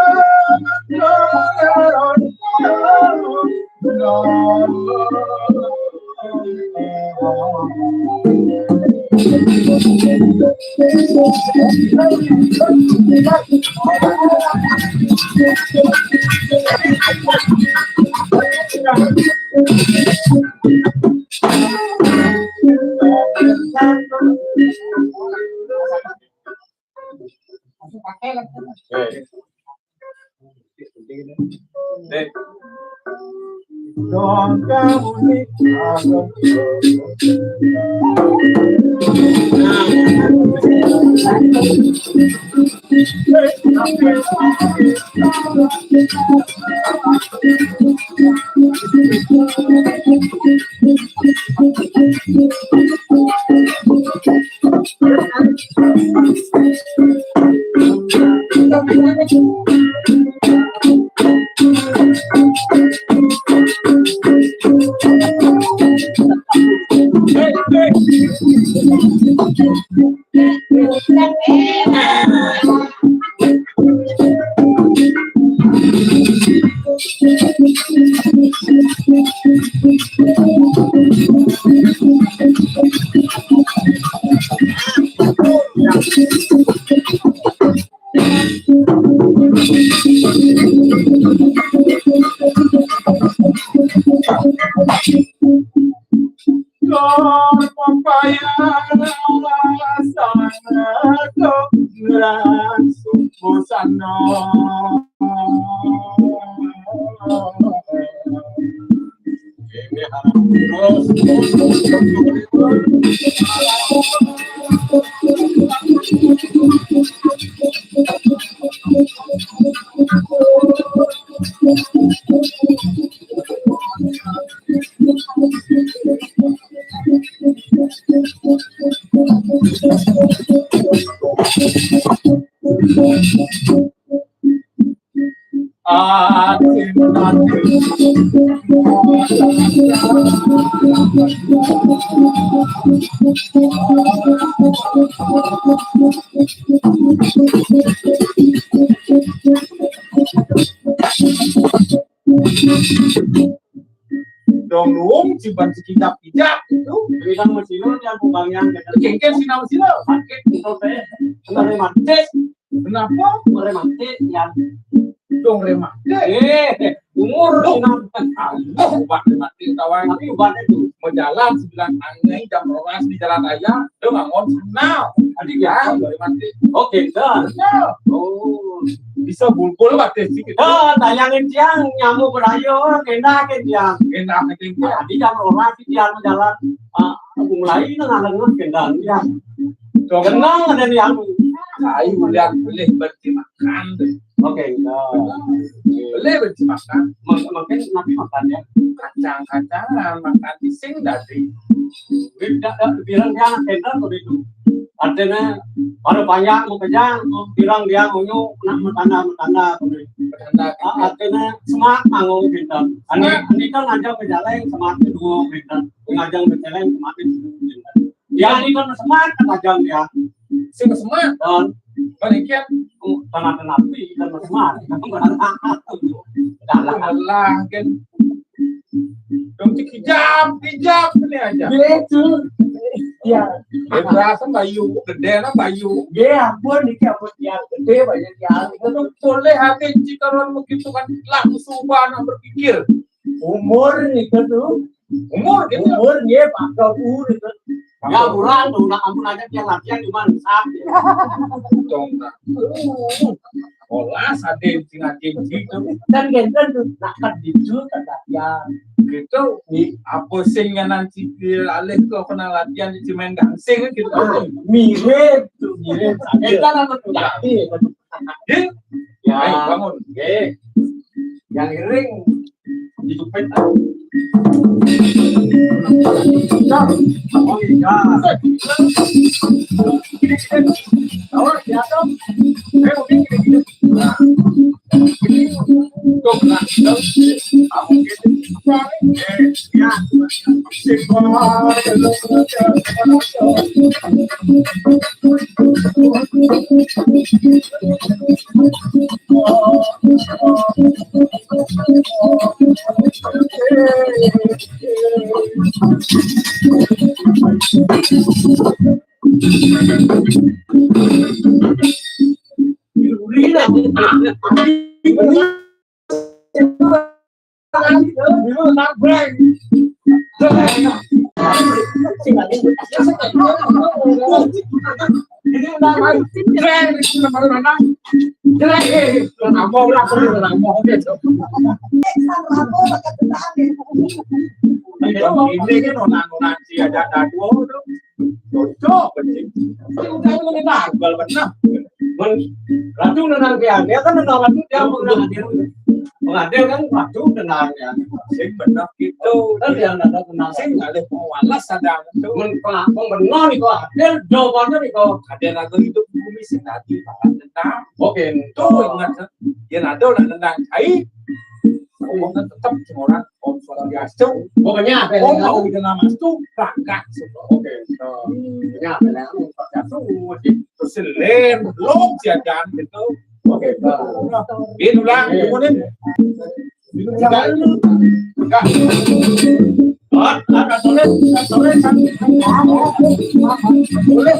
Dong luung ciban sekijap-kijap itu. Bilang mesinun yang bukannya gitu. Kengken sih nama sila. Sakit gitu teh. Kena rematik. Kenapa? Rematik yang dong rematik. Eh, umur. Loh. Aduh, obat rematik kawan. Tapi obatnya tuh. Mau jalan sebilang angin jam rolas di jalan raya, dia bangun. Nah, tadi dia rematik. Oke, dah. Nah. Oh. Bisa bulbul mati sih gitu. Ah, tayangin tiang nyamuk berayo, kendak ke tiang. Kendak ke tiang. Nah, di jam rolas si tiang jalan. Ah, mulai nengah-nengah kendak tiang. Kenang ada tiang. Kayu ulian boleh berhenti makan. Oke, nah. Boleh berhenti makan. Mak-, makan, nanti makan ya. Kacang-kacangan, makan pisang tadi. Tidak, tidak, bilang dia anak tenda tuh itu. Artinya, baru banyak mau kerja, mau bilang dia mau nak bertanda, bertanda tuh. Bertanda. Ah, artinya semangat mau gitu. Ini, ini kan aja berjalan semangat kedua gitu. Ngajang berjalan semangat kedua gitu. Ya, ini kan semangat kan ngajang dia. Sing semangat. Dan balikan. Oh, tanah dan api kan semangat. Dalam. Alah, kan. Dong, cik hijab, hijab ini aja. Gitu. Ya. Dia berasa bayu, gede lah bayu. Ya ampun, ini ampun yang gede banyak yang. Itu boleh hati jika orang begitu kan langsung anak berpikir. Umur itu tuh. Umur gitu. Umur, ya, Pak, umur itu. Ya, kurang tuh, nak ampun aja dia latihan cuma satu. Dong, nah. Olah sadin sing ati gitu. Dan genten tuh, nak kan gitu kan latihan. Gitu. Apa sing nanti alih kok kena latihan di main dancing gitu. Ah, mirip tuh, mirip. Kita kan tuh latihan. Din? Ya. Ayo, bangun. Oke. Yang iring. Dijepit. Nah. Oh, iya. Awas, ya, dong. Ayo, gini, gini, gini. Nah. Tuh, nah. Kamu gini. Eh, ya. Ini kan orang-orang si ada dua tuh. Cocok, penting. Ini udah lu kita bal benar. Men, ratu nendang dia, dia kan nendang ratu, dia mau nendang dia. Mengadil kan ratu nendang dia. Sing benar gitu. Kan dia nendang nendang. Sing ngalih malas ada itu. Men, pengakon benar itu, adil jawabannya itu. Ada lagu hidup bumi sing tadi, makan tentang. Oke, itu ingat, kan? Dia ada nak nendang. Ai, ngomongnya tetap orang om suara biasa. Pokoknya apa yang Oh, mau kita nama itu berangkat semua. Oke. Pokoknya apa yang mau pakai itu, terus lem, lom jajan gitu. Oke, baru. Ini ulang, kemudian. Enggak. Enggak. Oh, enggak boleh, enggak boleh, kan? Boleh.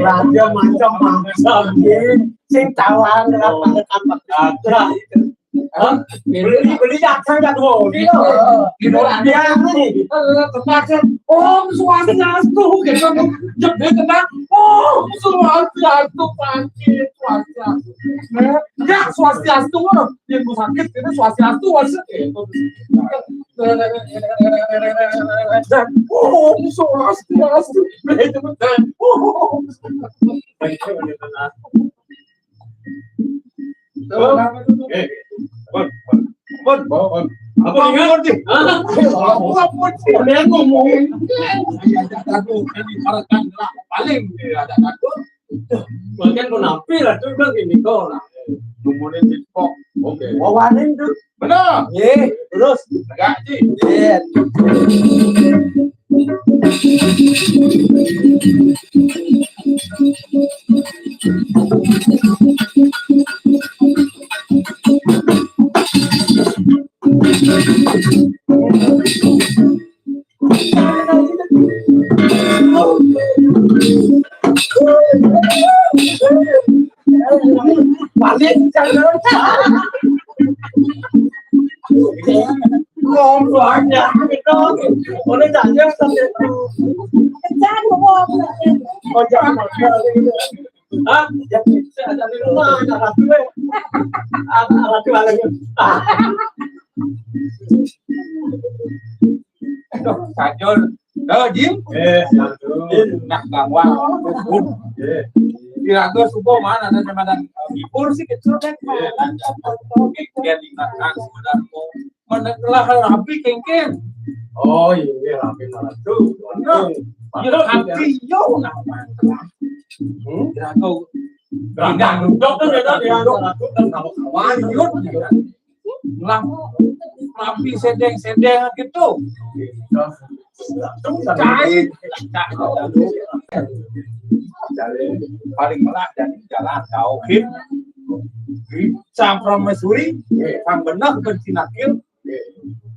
Raja macam-macam, ya. Sing tawang apa ada. Hah? Beli, beli yang saya nggak tahu. Iya. Di luar dia ini. Eh, tempatnya, Om Swastiastu, gitu. Jebret tenang. Om Swastiastu, Pak Haji, Swastiastu. Eh, ya, Swastiastu, ngono. Yang gue sakit, ini Swastiastu, maksud, gitu. Om Swastiastu. Beli cepetan. Om. Tuh. Eh, Bang, Bang. Pun, pun. Apa ingat? Pun, sih. Hah? Apa, pun, sih? Apa yang ngomong? Saya ada kado, kan ibaratkan lah, paling dia ada kado. Bagian pun hampir lah, tu bilang gini kau lah. Numunin di pok. Oke. Wawanin tu. Benar. Ye, terus. Tegak, Ji. Ye. Balik, jangan. Ngomong aja gitu. Boleh aja sampai itu. Jangan ngomong. Oh, jangan. Hah? Ya, saya dari rumah, ada ratu, eh. Ada ratu, ada ratu. Aduh, Sajul. Halo, Jim. Eh, Sajul. Nah, kamu. Eh. Kira-kira subuh mana ada sama dan, eh, libur sih, kecil kan. Eh. Oke, dia dimakan, sudah mau. Mana telah rapi, kengken. Oh, iya, rapi malam tuh. Nah, iya, rapi, yo, nah. Hmm? Kira-kira Randang duduk tuh, dia tuh, dia tuh. Kamu, kamu, lanjut, ya kan? Lah, rapi sedeng-sedeng gitu. Cai, cai. Paling melah dan jalan tauhid. Di Sang Pramesuri, sang benar benci nakil.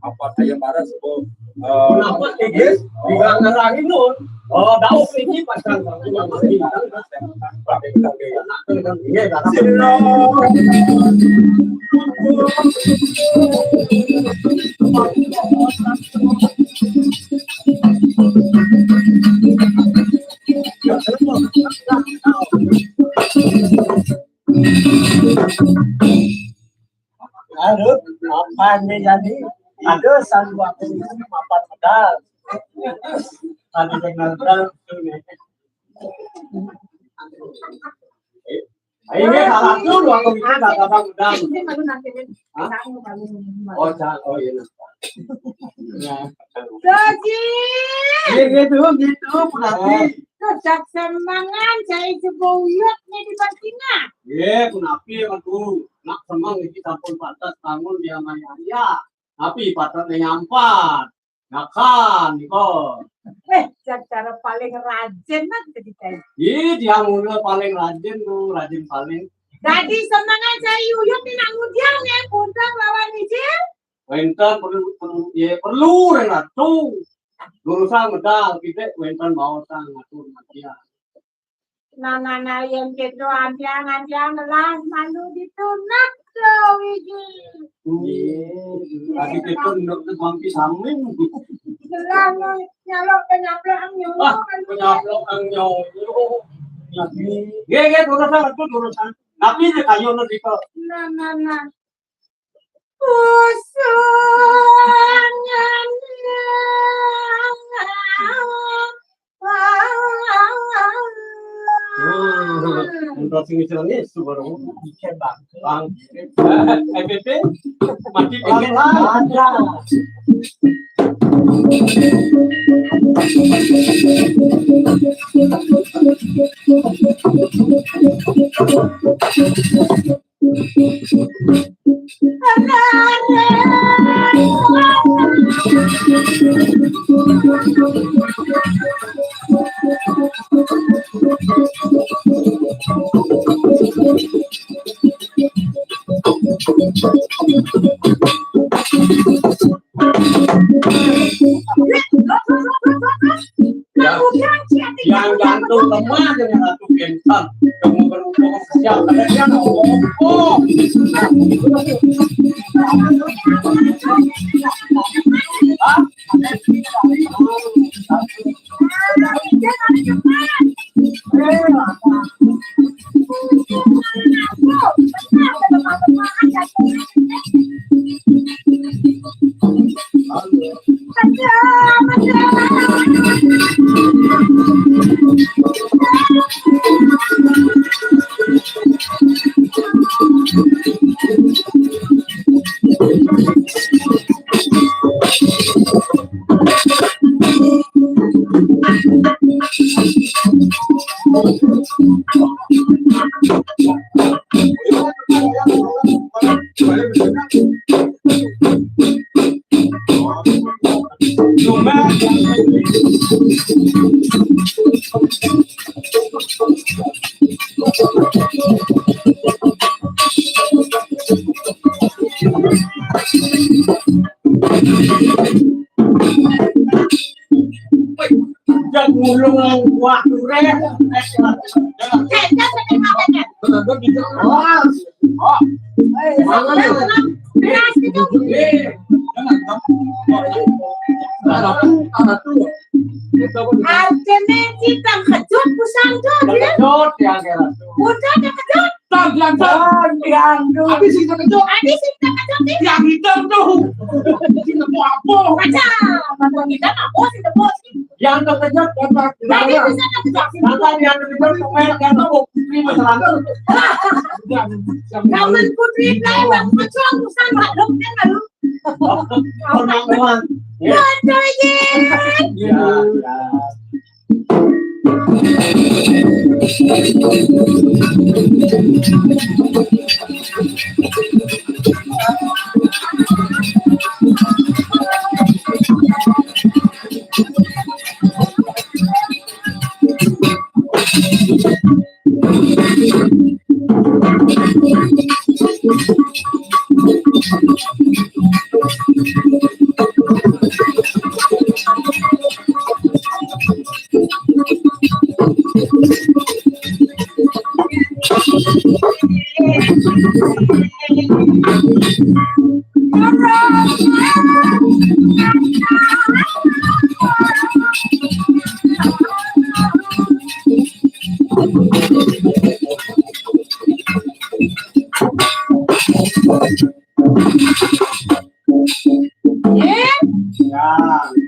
Apa saya marah sebab, eh, kenapa, Kiki? Yes. Tidak ngerahin, Nun. Oh, tahu ini pasang. Iya, Lalu, apa nih jadi? Ada satu waktu ini mapan medal. Ada dengan medal. Ini salah tuh, waktu itu nggak gampang medal. Hah? Oh, ca-, oh, iya, lupa. Ya. Doji. Iya, gitu, gitu, Bu Rati. Tetap semangat, saya coba uyut nih di Palestina. Iya, Bu Rati, aduh, nak semang iki sampun pantas bangun dia maya. Tapi patutnya nyampat. Nah, kan, Niko. Eh, cara paling rajin nak jadi kayak. Ih, dia mulu paling rajin tuh, rajin paling. Jadi semangat saya uyut nih nak ngudiang nih, punten lawan izin. Wénten perlu, perlu, ya, perlu, Renatu. Urusan medal, kita wénten mau sang ngatur majikan. Nah, nah, nah, yang gitu, anjang, anjang, lah, malu ditunak tuh, Widi. Iya, lagi kita nduk ke bangki samping. Lah, nah, nyalok, penyaplok, ang nyawa, ah, kan penyaplok, ang nyawa. Iya, iya, urusan, itu urusan. Tapi dia kayu nanti kok. Nah, nah, nah. Usungan. Hmm, untuk sing istilah ini, suara ngomong. Bang. Bang. Eh, eh, P P, mati, P P. Bang. Yang, yang gantung lemah dengan Ratu Kentang. Kamu berhubung siap, ada dia ngomong. Oh. Hah? Cuma Jangan ngulung buah durian. Artinya kita kejut, pusang tuh, dia. Kejut, ya, kejut. Udah, kejut. Tang, tang, tang. Tang, tang, tang. Habis itu kejut. Habis itu kejut, nih. Yang hitam tuh. Sing tepuk apa? Baca. Bantuan kita apa sih, tepuk sih? Yang terkejut, dapat. Tadi bisa terkejut. Dapat yang terkejut, pemain yang tepuk. Ini masalah. Kawan putri, kawan pecong, urusan maklum, kan, maklum. Orang, orang. Ya. Betul, ya. Ya, ya. Ya.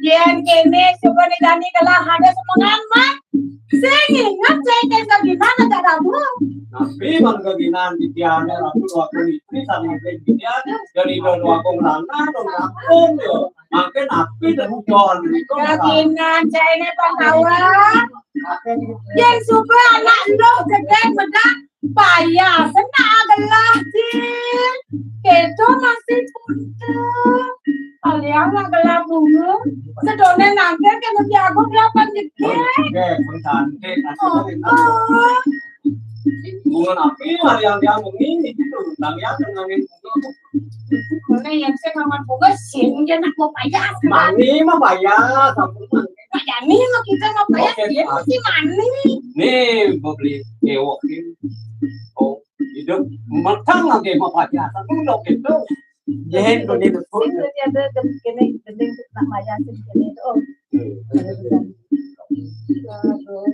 Yén kéné coba nih Dani, kalau ada semengan mah. Sing inget saya kayak gimana cara bu? Tapi mangga ginan di tiada aku dua puluh itu sama kayak gini ada. Jadi dua dua kong rana dong aku yo. Makin api dan hujan itu. Kaginan saya ini pangkawa. Yang suka anak lo gedé bedak. Payah, senang gelah, Cil. Kéto masih muda. Kalian lah gelah bunga. Sedoné nangkir kan lebih aku delapan detik. Oke, mengganti. Oh, oh. Bunga api mah yang dia ini gitu. Kalian dengan bunga. Mana yang saya makan bunga sih, dia nak mau payah. Mani mah payah, sampun mani. Pak Yani mah kita mah payah, oke, dia Pak. Masih mani. Nih, mau beli ewok nih. Oh, hidup matang lagi mau payah. Tapi udah gitu. Jen, tuh dia tuh. Sini dia ada dem-, gini, gending tuh nak maya sih, gini tuh. Oh. Hmm. Ada juga. Waduh.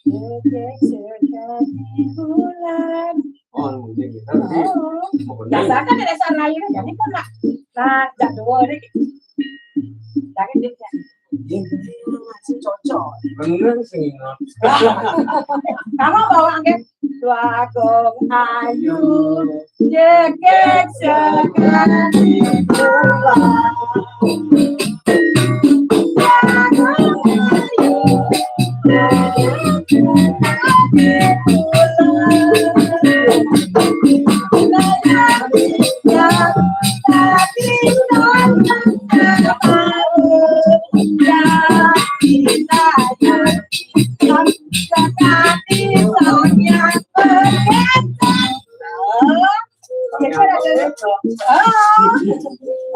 Oke, sekali bulan. Oh, mungkin kita nanti. Oh. Mau bener. Dasar kan ada sana ini, jadi kan nak, nah, jak dua deh. Jangan dia, ya. Ini masih cocok. Bener sih, Nat. Kamu bawa ke dua kong ayu, jekek sekali pulang.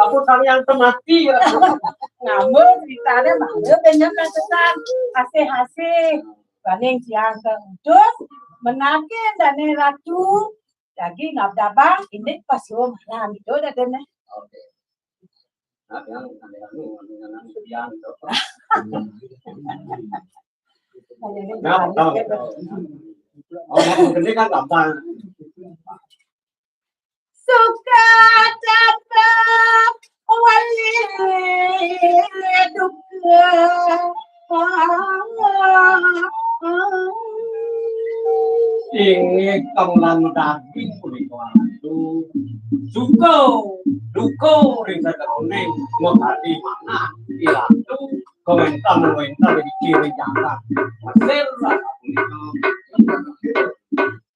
Aku tarian temati ya. Ngambul ceritanya malu dengan kata-kata asih-asih. Paling siang ke udus, menakin dane ratu, lagi ngabdabang, ini pas yo malam itu dah dene. Oke. Nah, yang, yang, yang, yang, yang, yang, yang, Nah, tahu. Oh, mau gede kan gampang. Suka dapat wali duka. Inggih kang lan daging punika ratu. Suka duka ring sajeroning mengati manah iratu. Komentar, komentar di kiri jalan. Mesir lah.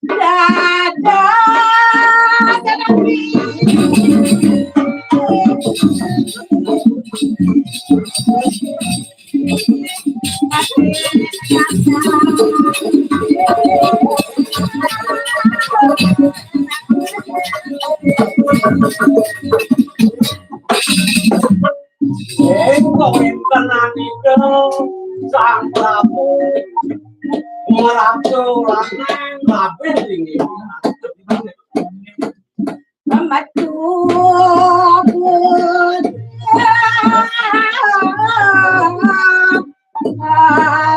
Dadah, tetapi Engko wénten anida Sang Prabu Marata Lanang labih linggih. Metu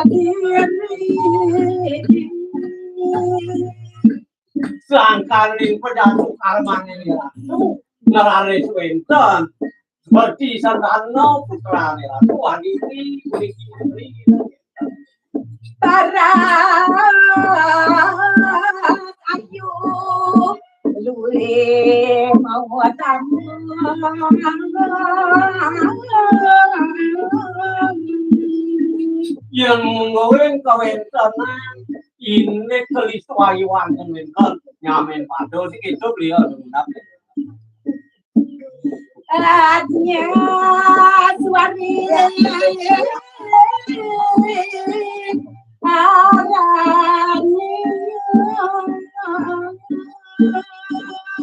diri. Sangkaning pejabat karmane Ratu, ngraris wénten Seperti sandalna putrane Ratu Aditi puniki putri. Para ayu luwih mau tamu. Yang menggawe kawentenan ini kelis wayu wonten wénten nyamen pada sing itu beliau. Adnya suari arani.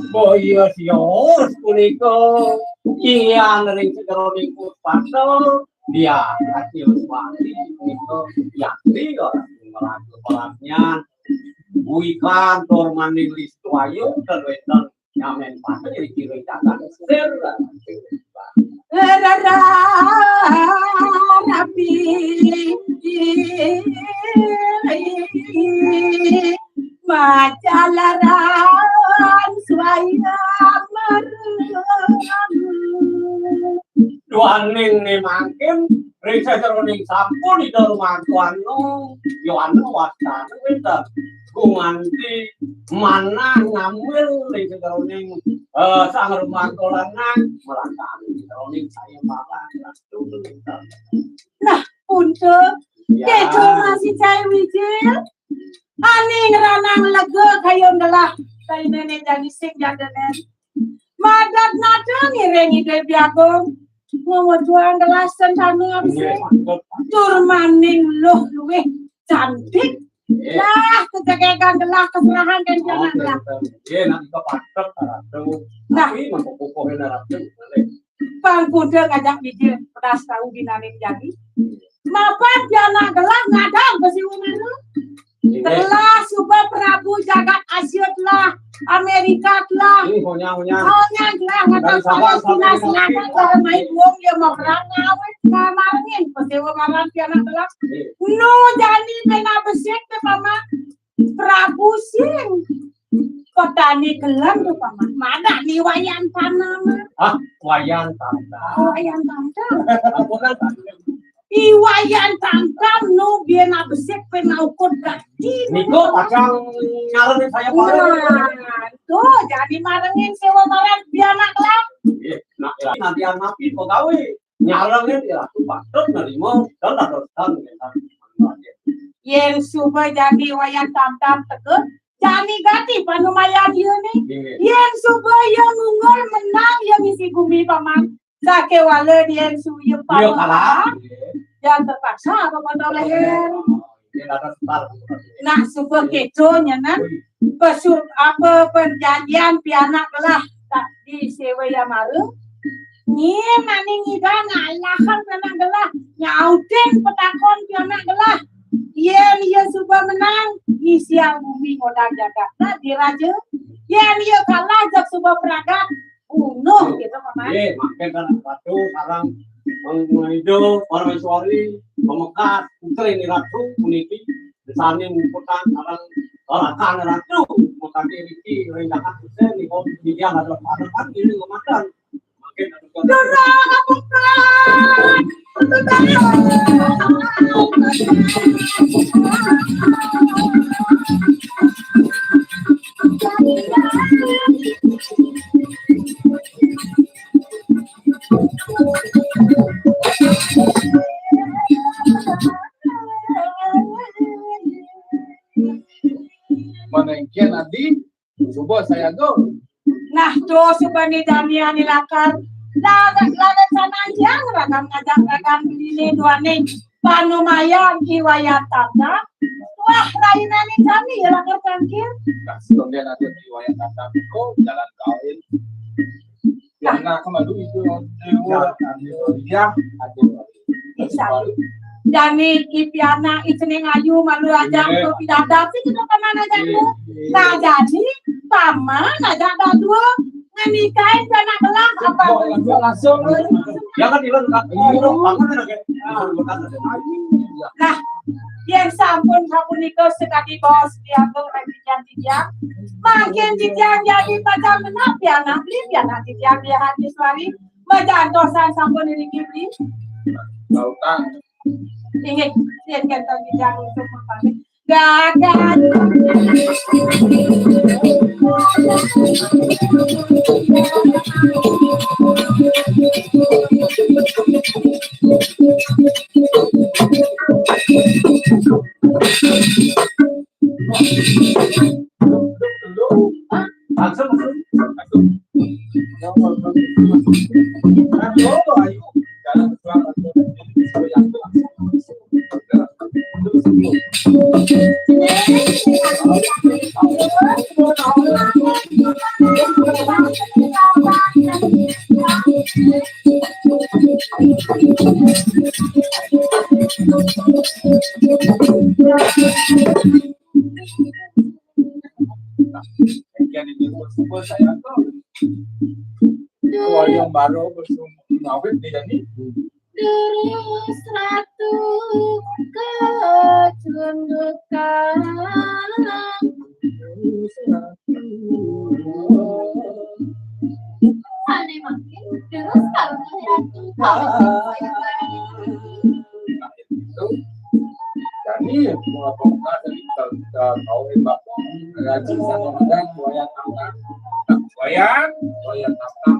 Boya sios punika inggihan ring sejeroning Kurpata, dia hasil suami punika yakti orang meraga perannya. Buikan tur maning listu ayu dan wénten nyamen pada jadi kira jagat sir. Rara rapi macalaran suaya merem. Duaning ne mangkin ring sajeroning sampun Ida Rumantuan Yowana wastana wénten gumanti manah ngambil ring sajeroning eh, Sang Rumantuan Lanang melantang ring sajeroning saya marang Ratu wénten. Nah, punten. Ya. Keto masih cai wijil. Ani ngranang lega kayun gelah. Kainene jani sing jandenen. Madat nata ngiring Ida Biagung. Ngomong tuang gelah sentana abis. Tur maning luh luwih cantik. Lah, kejegegan gelah keserahan dan jangan gelah. Nggih, nak nika patek, Ratu. Nah. Tapi mengkukuh Ratu. Pang kuda ngajak bijil pedas tahu dinaning jani. Mapan pianak gelah ngadang ke siwa mara. Telah suba Prabu jagat Asia telah, Amerika telah. Ini honyang-honyang. Honyang telah ngadang Palestina selatan pada main wong ya mau perang ngawet ngamarngin ke siwa maran pianak gelah. Nu jani mena besik ke mama Prabu sing petani gelan tu paman. Mana ni Wayan Tanam? Ah, Wayan Tanam. Wayan Tanam. Ampun, Tanam. I Wayan Tanam nu biena besik pena ukur gati. Niko pacang nyaran saya paman. Nah, tu jadi marengin sewa maran bianak lah. Iya, nak nanti anapi pegawai. Nyalenge di Ratu patut nerima dan dadosan. Yen suba jani Wayan Tanam teka, jani gati panumayan ieu ni. Nggih. Yen suba ia ngunggul menang ia ngisi gumi paman. Sakewala yen suba ia kalah, ya terpaksa apa kotor leher. Nak suba keto nyanan. Pesu-, apa perjanjian pianak gelah tak disewa ya mara. Nyen maning ida ngalahan pianak gelah, nyautin petakon pianak gelah. Yen ia suba menang, ngisiang bumi ngodang jagat. Nah, diraja. Yen ia kalah jak suba pragat, bunuh gitu, Paman. Nggih, mangkin kan Ratu sareng Ida Parameswari, pamekas putri ni Ratu puniki. Sami muputang sareng rakan Ratu, mutang riki rendangan Husen, niku titiang adalah parekan ini ngemakan. Mangkin Durung kabuktang. Manengkian adi, suba sayaga. Nah, tu suba ni Daniel ni lakar. Laga laga canang jang ragam ngajak ragam beliné duaning panumayan I Wayan Tangkang. Wah, rainane jani ya lakar tangkil. Nah, sebagian ada di Wayan Tangkang itu jalan kawin. Yang nak kemadu itu dewa ya ada. Bisa. Jani I Piana, I Cening Ayu, malu aja untuk pidadap sih kita paman aja tuh. Nah, jadi paman aja dadua ngenikahin pianak belah apa? Langsung, langsung. Ya kan, Iwan, Kak. Nah, yen sampun sapunika sekadi bos diatur titiang-titiang. Mangkin titiang jadi pacang genep pianak beli pianak titiang dia hati suari. Majantosan sampun niki beli. Lautang. Inggih, yen kenten titiang untuk mapamit. Gagat. Langsung, langsung. Langsung. Ayo, ayo. Jalan ke belakang. Yang ini bos, bos saya tuh. Wayang baru bos ngawit dia nih. Terus ratu kecundukan. Ane makin terus kalau ratu. Jadi, bunga pembuka dari kita tahu hebat. Raja sama dengan buaya tangkap. Buaya, buaya tangkap.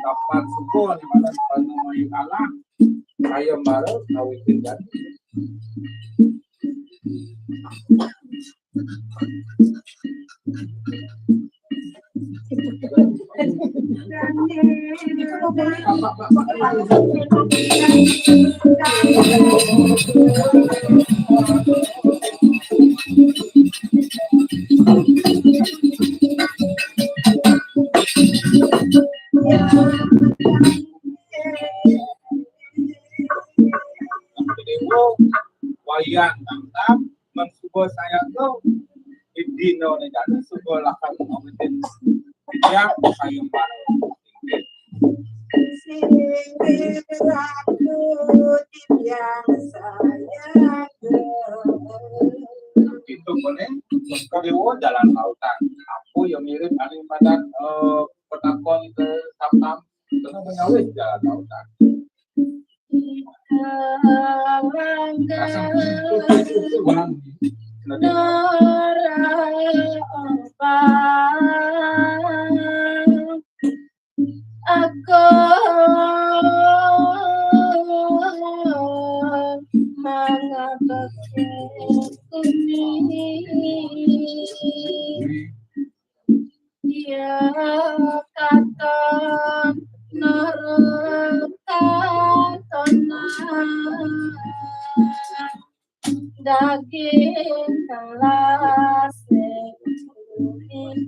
Kapan suku di mana sepatu mayu kalah? Saya baru kawitin jadi. Wayang tangkap mensuba saya tu dino ne jana suba lakar ngawiti. Ya, saya baru. Sing aku tiang saya. Itu pun eh, kalau jalan lautan. Aku yang mirip paling pada eh, petakon ke Tam-Tam. Itu namanya wis jalan lautan. Aku mangabek kuning. Dia kata nurut katonan daging telas kuning.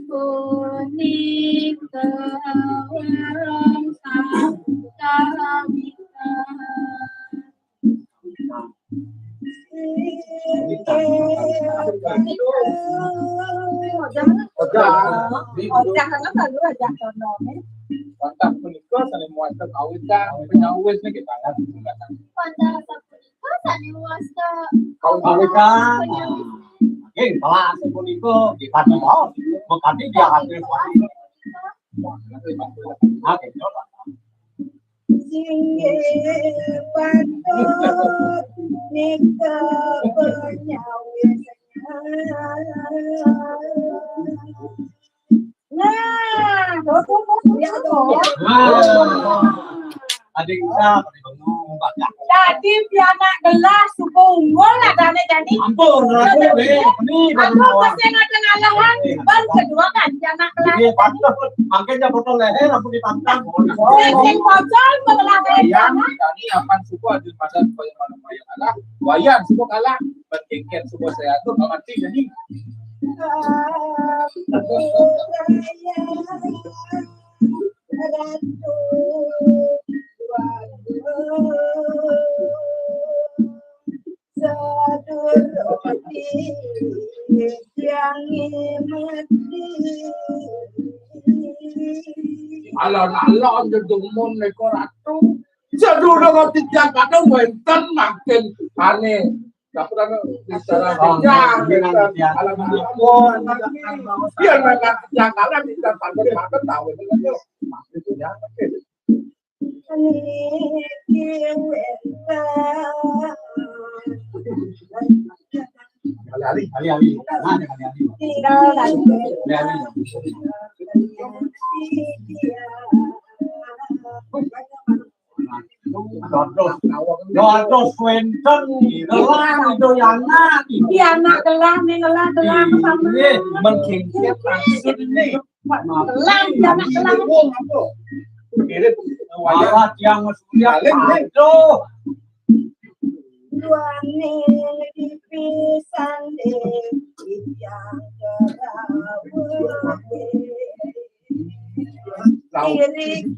Kuning kawang kami. Mantap punika sané muasat awit kang penyawis niki banget. Mantap punika sané muasat awit kang. Nggih, salah punika nggih pati mawon. Mengkati dia hadir. Oke, coba. Inggih patut nika penyawis. Nah, betul, betul, ya, betul. Nah, ada yang bisa, ada yang ngomong, Pak. Dadi pianak gelah suba unggul adané jani. Ampun, Ratu, eh, ini baru. Aku pasti ada ngalahan, ban kedua kan pianak gelah. Iya, patut. Makanya potong leher, aku ditantang. Sing pocol belah leher. Iya, jani apan suba ada pada koyo mana koyo kalah. Wayan suba kalah, berkengket suba saya tuh mati jani. Ratu, sadurung tiang mati. Alon-alon dedumun neka Ratu. Sadurung tiang kadang wénten mangkin ané. Kapuran bicara tiang, wénten alam ampun. Biar mereka tiang kalah, kita patut-patut tahu. Maksudnya, Niki wénten. Alih-alih, alih-alih. Mana alih-alih? Tinggal lagi. Alih-alih. Dados, dados wénten gelah Ida Yana. Iya, anak gelah, ning gelah, gelah. Nggih, mengkengkit maksud niki. Gelah, iya, anak gelah. Wong apa? Mirip wayah. Malah tiang Surya. Paling, nggih. Aduh. Duaning dipisan, eh, tiang Kerawang. Iring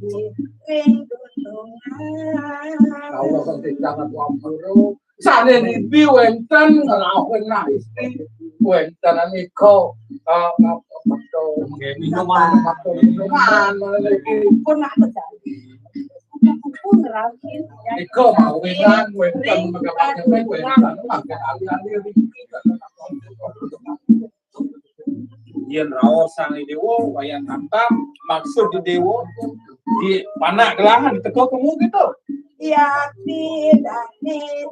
ring gunungan. Kawula sing jangan wampuru. Sané nibi wénten ngrauhin istri. Wénten nika, eh, ngapa metu? Nggih, minuman. Metu minuman, malah iki. Pun apa jane? Pun ngrauhin. Nika mawinan wénten, mekaten wénten, mangke ali-ali iki. Yén raos Sang Déwa, Wayan Tamtam, maksud di Déwa, di panak gelahan, di teka kemu gitu. Yakti dani.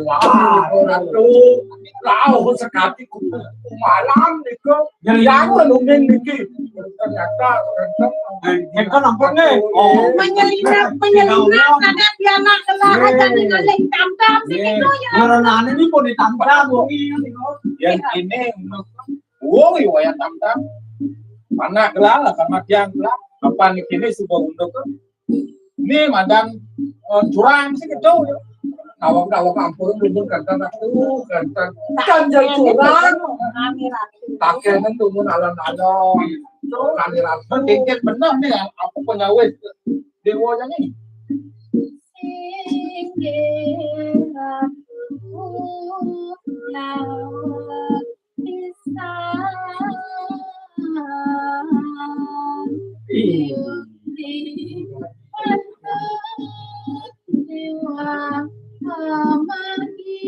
Wah, Ratu, raos sekati kumalam niku. Nyeliangen uning niki. Ternyata, ternyata. Eh, kan ampun nih. Oh. Menyelinap, menyelinap, ada dia nak kena aja nih, ngalih Tamtam, sing itu ya. Ngaranane niku pun ditamtam, wong iki niku. Yang ini, woi, Wayan Tamtam. Mana gelah, sama tiang gelah. Kapan kene suba unduk? Ni madan, eh, jurang sih gitu. Nawang-nawang ampun, lumun kantan aku, kantan. Kanjeng jurang. Takenan tumun alon-alon. Kandiran. Kengkit bener nih, apa penyawis Déwanya nih? Singgih aku laut pisan. Ih. Di dewa amani.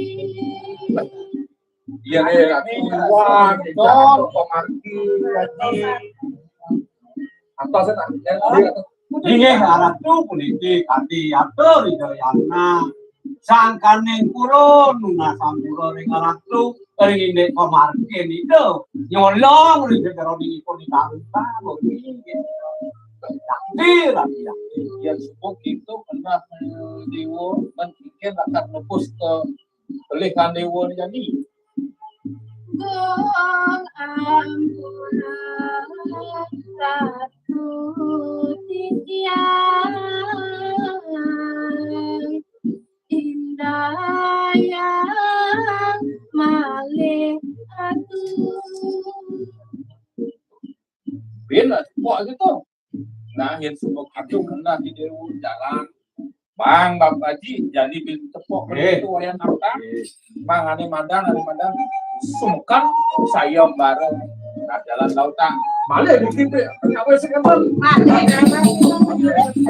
Iya, iya, iya. Wah, Don, Komarki, Haji. Antos, ya, Nak? Ya, iya. Inggih, Ratu puniki kanthi atur Ida Yana. Sangkaning pura nunas sampura ring Ratu, ring indik Komarki Ida. Nyolong ring jeroning ipun Ida Ratu. Inggih. Yakti, Ratu, yakti. Yén subuh kita kena, eh, Déwa, mungkin akan lepas ke Pelih kan Déwa ni jani. Gung ampura Ratu titiang, indayang malih Ratu. Bin, kok gitu? Nah, yén suba kadung kena di Déwa jalan. Bang, Bang Haji, jani bin tepuk. Eh. Itu Wayan Tamtam. Eh. Bang, ane madan, ane madan. Sungkan sayembara. Nah, jalan lautan. Malih niki, Pik. Nyawa sing kenten.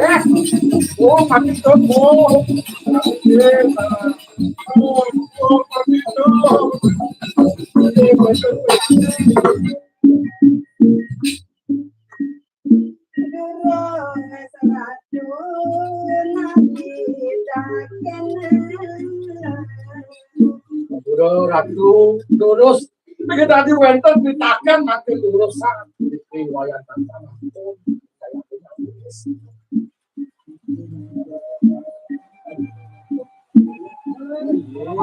Eh. Oh, mati, Cok. Oh. Eh, oh, oh, mati, Cok. Durus Ratu nabi daken. Durus Ratu, durus. Niki tadi wénten pitaken makin durus sanget. Niki Wayan Tamtam. Saya punya durus. Yang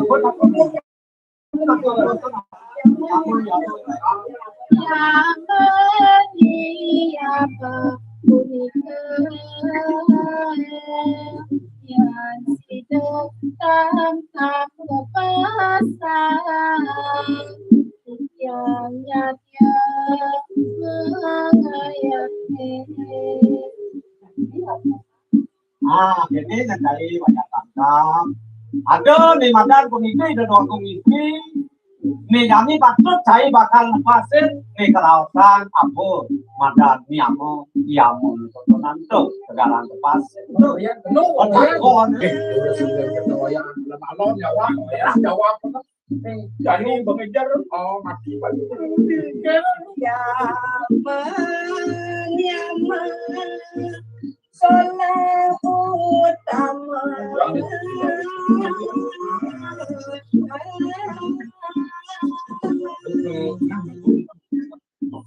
meniapa punika, yang sidang tangkap kepasang, yang nyata mengayati. Ah, ini nanti banyak tangkap. Ada ni madan komisi, ada dua komisi. Ni jani patut saya bakal lepasin ni keraosan apa madan ni ama, iya ama tontonan tu, sekarang lepas. Tu ya, penuh. Otak kau ni. Eh, sudah, sudah, sudah, wayang. Malam-malam nyawa, ya, nyawa apa tu? Jani mengejar, oh, mati balik. Ya, men, ya, men. Solah utama.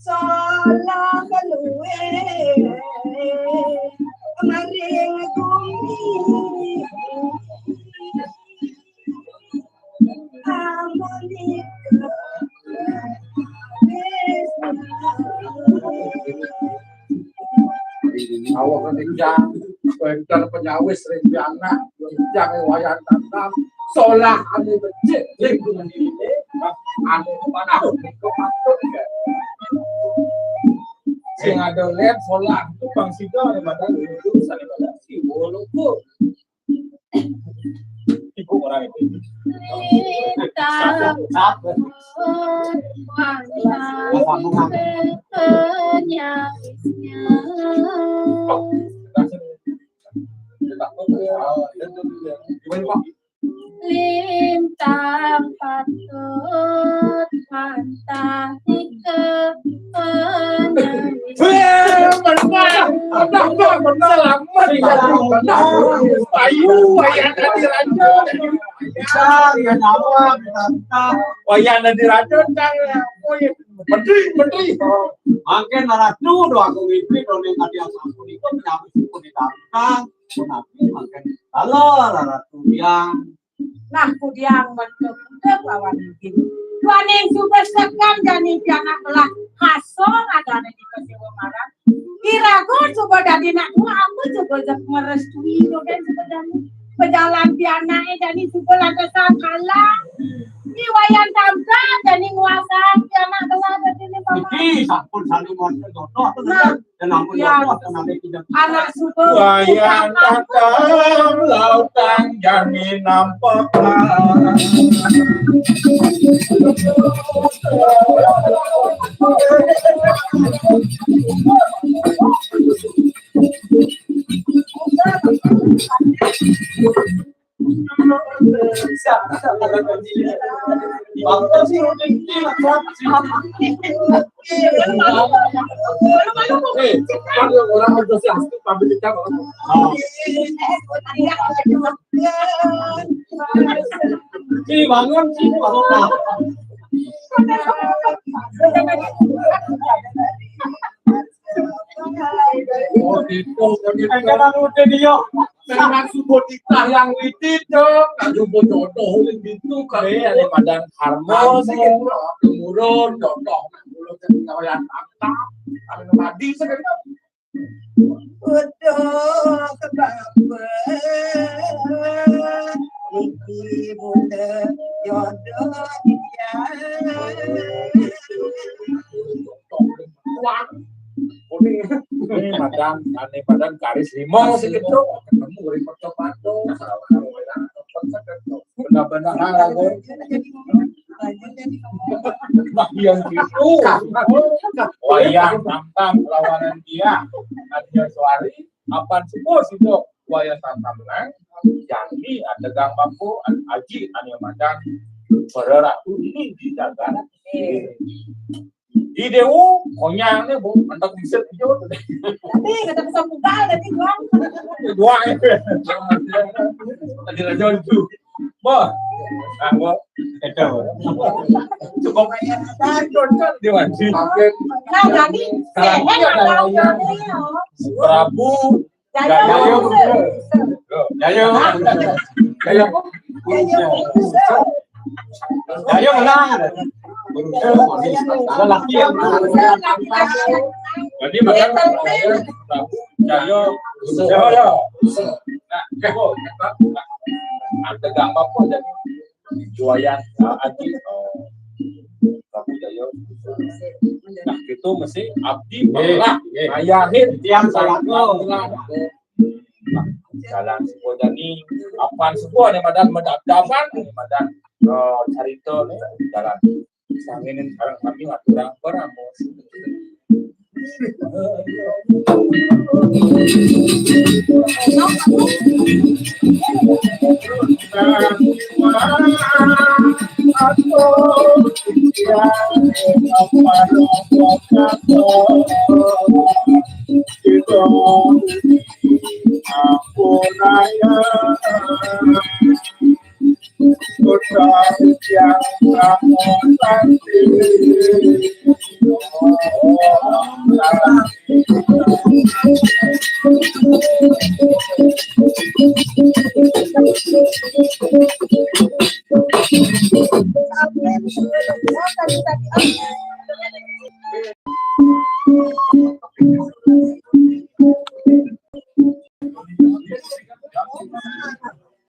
Solah keluwe maring gumi. Awak kencang, bengkel penyawis ring pianak, kencang wayan tanam, solah anu becik ring dunia ini, anu manah nika patut ke. Sing ada lem solah tu bang sida pada dulu salipada siwo lugu. Ibu orang itu. Lintang penyalisnya. Lintang patut pantah tika penyalisnya. Weh, benar. Benar, benar, benar. Selamat, ya, benar. Payu, wayah dadi raja. Cang, ya, nyawa, benar. Wayah dadi raja, cang, ya. Oh, ya. Menteri, menteri. Mangkin ratu doa ku mimpi, doa ning tadi yang sampun itu menyambut pun ditantang. Menawi mangkin salah ratu yang. Nah, kudiang mentuk-mentuk lawan izin. Duaning suba sekam jani pianak belah kasong adane di Pasiwa Barat. Iraga suba dadi nak tua, aku suba jek merestui dogen suba jani. Pejalan pianake jani suba lantasan kalah. Di wayan tamka jani nguasaan pianak belah dadi ni paman. Iki sampun sami montor jodoh. Nah, Dan ampun, ya. Anak suba. Wayah tatam lautang jani nampak. Ci, bangun, Ci, bangun. Oh, gitu. Jangan udah dia. Memang subuh titah yang witit, Cok. Nak jumpa jodoh yang gitu, kan. Eh, ada madan karma, sih. Temurun, jodoh, nak dulu, kan, yang tangkap. Ada mati, sebenarnya. Uduh ke bapa, iki mula jodoh dia. Wah, kuning. Ini madan, ane madan garis lima sih gitu. Ketemu dari percobaan tuh. Benar-benar hal aku. Nah, yang gitu. Wayah tangkap lawanan dia. Nadia Suari, apan semua sibuk. Wayah tangkap nang. Jadi ada gang bangku, aji, ane madan. Para ratu ini di dagang. Di Dewu, konyang ni, bu, mentok bisa tujuh. Tapi kata pesan pugal tadi, Bang. Dua, eh. Tadi raja itu. Bo. Ah, bo. Itu. Cukup. Dah, cocok dia, Wan. Nah, jadi, sehat, ada yang Prabu Jayo. Jayo. Jayo. Jayo. Ayo menang. Ada laki yang menang. Jadi menang. Ayo. Ayo. Nah, ada gambar pun jadi juayan, ah, Aji, oh, Prabu Jaya. Nah, itu mesti abdi malah ngayahin tiang salah. Nah, jalan sebuah jani, apaan sebuah yang madan, madan dapan, madan, eh, carita nih, jalan. Sanginin sekarang kami ngaturang beramus.